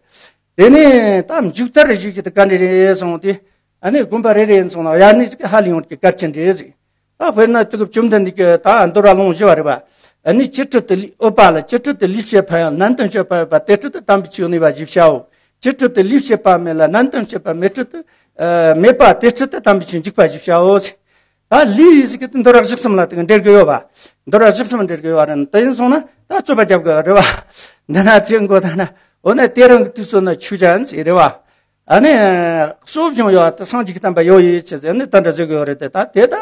དེ་ནི་ད་མཇུག་མཐར་ཞུ་རྒྱུ་དེ་ག་འདྲ་རེད་སོང་དེ། ཨ་ནི་དགོན་པ་རེ་རེ་ཡིན་སོང་ན་དབྱར་གནས་ཟིག་ཧ་ལས་ཡོང་གི་གལ་ཆེན་རེད་ཟིག། ད་དཔེར་ན་དེ་ག་བཅོམ་ལྡན་འདས་ཀྱིས་ད་འདུལ་བ་ལུང་བཞི་པ་རེད་པ། ཨ་ནི་ཅི་སྲིད་དུ་ལུས། ཨོ་པ་ལ། ཅི་སྲིད་དུ་ལུས་བྱེད་པ་ཡང་ནན་ཏན་བྱེད་པ་ཡོད་པ་དེ་སྲིད་དུ་དམ་པའི་ཆོས་གནས་པ་ཞེས་བྱའོ། ཅི་སྲིད་དུ་ལུས་བྱེད་པ་མེད་ལ་ནན་ཏན་བྱེད་པ་མེད་སྲིད་དུ། ཨ། མེད་པ་དེ་སྲིད་དུ་དམ་པའི་ཆོས་འཇུག་པ་ཞེས་བྱའོ། ད་ལུས་ཟེར་གི་དེ་འདུལ་བ་བཞི་གསུམ་ལ་དེ་ག་འབྲེལ་གི་ཡོད་པ། འདུལ་བ་བཞི་གསུམ་འབྲེལ་གི་ཡོད་པ་རེད། དེ་ཡིན་སོང་ན་ད་རྩོད་པ་རྒྱབ་གི་རེད་པ། འདི་ན་ཅི་མགོ་ད་ན། འོ་ན་དེ་རིང་གི་དུས་ཚོད་ན་ཆོས་ཅན་ཟེར་རེད་པ། ཨ་ནི་གསོ་སྦྱོང་ཡོད་པ་དེ་སངས་རྒྱས་ཀྱི་བསྟན་པ་ཡོད་ཡོད་ཆེ་ཟེར་ནི་ད་འདྲ་ཟེར་གི་ཡོད་རེད་དེ། ད་དེ་ད་ད་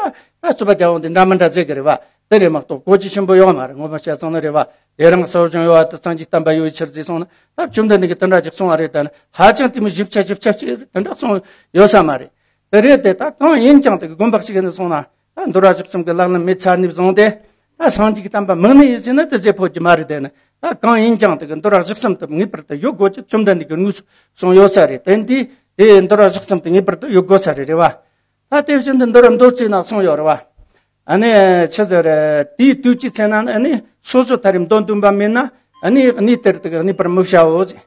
རྩོད་པ་རྒྱག་འོང་དེ་འདྲ་མི་འདྲ་ཟེར་གི་རེད་པ། དེ་རེད་མ་གཏོགས་གོ་རྒྱུ་ཆེན་པོ་ཡོད་མ་རེད། ངོ་མ་བཤད་ཙང་ནི་རེད་པ། དེ་རིང་གསོ་སྦྱོང་ཡོད་པ་དེ་སངས་རྒྱས་བསྟན་པ་ཡོད་ཡོད་ཆེར་ཟེར་སོང་ན་ད་བཅོམ་ལྡན་འདས་ཀྱིས་དེ་འདྲ་ཅིག་གསུང་བ་རེད། ད་ནི་ཧ་ཅང་དེ་མོ་ཞིབ་ཆ་ཞིབ་ཆ་ཞིག་དེ་འདྲ་གསུང་ཡོད་ས་མ་རེད། དེ་རེད་དེ། ད་གང་ཡིན་ཀྱང་དེ་ག་དགོན་པ་གཅིག་ནས་སོང་ན་ད་འདུལ་བ་བཞི་གསུམ་གྱི་ལག་ལེན་མེད་ཚར་ནས་བཟུང་སྟེ། ད་སངས་རྒྱས་ཀྱི་བསྟན་པ་མིང་ནས་ཡིན་ཟེར་ན་དེ་ཟེར་ཕོད་ཀྱི་མ་རེད། དེ་ནི་ད་གང་ཡིན་ཀྱང་དེ་ག་འདུལ་བ་བཞི་གསུམ་དེ་ངེས་པར་དུ་ཡོད་དགོས་ཀྱི། བཅོམ་ལྡན་འདས་ཀྱིས་དངོས་སུ་གསུངས་ཡོད་ས་རེད། དེ་འདི་དེ་འདུལ་བ་བཞི་གསུམ་དེ་ངེས་པར་དུ་ཡོད་དགོས་ས་རེད། རེད་པ། ད་དེ་བཞིན་དུ་འདུལ་བ་མདོ་རྩིས་ནང་གསུངས་ཡོད་རེད་པ། ཨ་ནི་ཆི་ཟེར། དེའི་དུས་ཀྱི་ཚེ་ན་ནི་ཨ་ནི་སོ་སོ་ཐ་རེ་མདོ་འདོན་པ་མེད་ན་ཨ་ནི་གནས་དེར་དེ་ག་གནས་པར་མི་བྱའོ་ཟེར།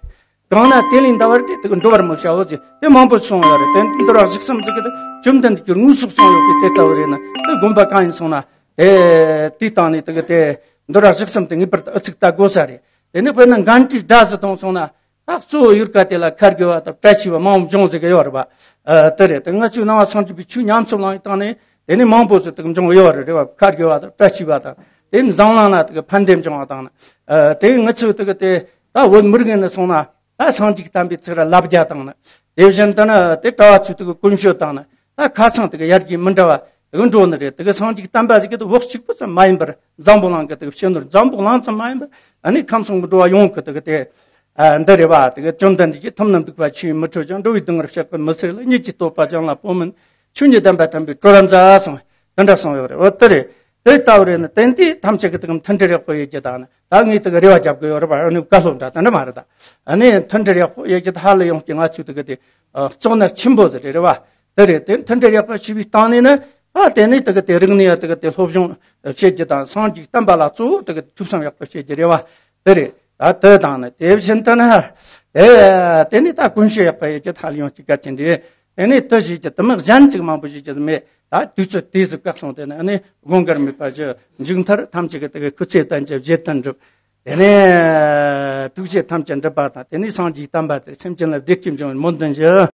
གང་ན་དེ་ལས་འདའ་བར་དེ་དེ་ག་འགྲོ་བར་མི་བྱའོ་ཟེར། དེ་མང་པོ་གསུངས་ཡོད་རེད། དེ་འདི་འདུལ་བ་བཞི་གསུམ་ཟེར་གི་དེ་བཅོམ་ལྡན་འདས་ཀྱིས་དངོས་སུ་གསུངས་ཡོད་པའི་དེ་ལྟ་བུ་རེད་ན། དེ་དགོན་པ་གང་ཡིན་སོང་ན་དེ་དེའི་སྟེང་ནས་དེ་ག་དེ་འདུལ་བ་བཞི་གསུམ་དེ་ངེས་པར་དུ་ཨུ་ཚུགས་ལྟ་དགོས་ས་རེད། དེ་ནི་དཔེར་ན་འགན་འཁྲིའི་སྒྲ་ཟིག་བཏང་སོང་ན། ད་གཙོ་བོ་ཡུལ་ག་དེ་ལ་ཁ་དགེ་བ་དང་བཀྲ་ཤིས་པ་མང་པོ་འབྱུང་ཟེར་གི་ཡོད་རེད་པ། ཨ། དེ་རེད། དེ་ང་ཚོའི་ནང་པ་སངས་རྒྱས་པའི་ཆོས་ཉམས་སུ་བླངས་ཡོད་སྟངས་ནས་དེ་ནི་མང་པོ་ཟིག་དེ་འབྱུང་ཡོད་རེད། རེད་པ། ཁ་དགེ་བ་དང་བཀྲ་ཤིས་པ་དང་། དེ་ནི་འཛམ་གླིང་ན་དེ་ག་ཕན་བདེ་འབྱུང་བ་དང་ནི། ཨ། དེ་ང་ཚོའི་དེ་ག་དེ་ད་བོད་མི་རིགས་ནས་སོང་ན་ད་སངས་རྒྱས་ཀྱི་བསྟན་པའི་ཚིག་ར་ལབ་རྒྱ་དང་ནི། དེ་བཞིན་དུ་ནི་དེ་གྲྭ་བ་ཚོའི་དེ་ག་ཀུན་སྤྱོད་དང་ནི། ད་ཁ་སང་དེ་ག་ཡར་རྒྱས་མི་འདྲ་བ་དེ་ག་འགྲོ་ནི་རེད། དེ་ག་སངས་རྒྱས་ཀྱི་བསྟན་པ་ཟེར་གི་དེ་བོད་གཅིག་པུ་ཙམ་མ་ཡིན་པར། འཛམ་བུ་གླིང་གི་དེ་ག་ཕྱི་ནུར་འཛམ་བུ་གླིང་ཙམ་མ་ཡིན་པར་ཨ་ནི་ཁམས་གསུམ་གྱི་འགྲོ་བ་ཡོངས་ཀྱི་དེ་ག་དེ། ཨ། འདི་རེད་པ། དེ་ག་བཅོམ་ལྡན་འདས་ཀྱིས་ཐོབ་ནས་སྡིག་པ་ཆེས་མི་འཕྲོད་ཅིང་། འགྲོ་བའི་སྡུག་བསྔལ་བཤགས་པའི་མི་ཚེ་ལ། ཉིད་ཀྱི་བསྟོད་པ་བྱིན་རླབས་སྤོབས་མིན་ཆོས་ཉིད་བདེན་པར་ཐོབ་པའི་གྲོལ་རབ་མཛད་གསུངས། དེ་འདྲ་གསུངས་ཡོད་རེད། འོ་དེ་རེད། དེ་ལྟ་བུ་རེད་ན་དེ་འདི་ཐམས་ཅད་ཀྱི་དེ་ག་མཐུན་སྒྲིལ་ཡག་པོ་ཡོད་ཀྱི་དང་ནི། ད་ངས་དེ་ག་རེ་བ་རྒྱབ་གི་ཡོད་རེད་པ། ཨ་ནི་བཀའ་སློབ་འདྲ་དེ་འདྲ་མ་རེད་ད། ཨ་ནི་མཐུན་སྒྲིལ་ཡག་པོ་ཡོད་ཀྱི་དེ་ཧ་ལས་ཡོང་གི། ང་ཚོས་དེ་ག་དེ་གཙོ་གནད་ཆེན་པོ་ཟིག་རེད། རེད་པ། དེ་རེད། དེ་མཐུན་སྒྲིལ་ཡག་པོ་བྱས་པའི་སྟེང་ནས་ནི། ཨ། དེ་ནས་དེ་ག་དེ་རིག་གནས་དེ་ག་དེ་སློབ་སྦྱོང་བྱེད་རྒྱུ་དང་། སངས་རྒྱས་བསྟན་པ་ལ་གཙོ་བོ་དེ་ག་ཐོས་བསམ་ཡག་པོ་བྱེད་རྒྱུ་རེད་པ། དེ་རེད། ད་དེ་དང་ནི་དེ་བཞིན་དུ་ནི། དེ་དེ་ནས་ད་ཀུན་སྤྱོད་ཡག་པོ་ཡོད་ཀྱི་ཧ་ལས་ཡོང་གི་གལ་ཆེན་དེ། དེ་ནས་དེ་བྱེད་རྒྱུ་དེ་མིན་གཞན་ཅིག་མང་པོ་བྱེད་རྒྱུ་མེད། ད་དུས་ཚོད་དེ་ཟིག་བཀག་སོང་། དེ་ནི་ཨ་ནི་དགོངས་འགལ་མེད་པ་ཞུ། མཇུག་མཐར་ཐམས་ཅད་ཀྱིས་དེ་ག་སྐུ་ཚེ་བརྟན་ཅིང་བཞེད་དོན་འགྲུབ། དེ་ནས་ཐུགས་བསྐྱེད་ཐམས་ཅད་འགྲུབ་པ་དང་། དེ་ནས་སངས་རྒྱས་བསྟན་པ་དེ་སེམས་ཅན་ལ་བདེ་སྐྱིད་འབྱུང་བའི་སྨོན་འདུན་ཞུ།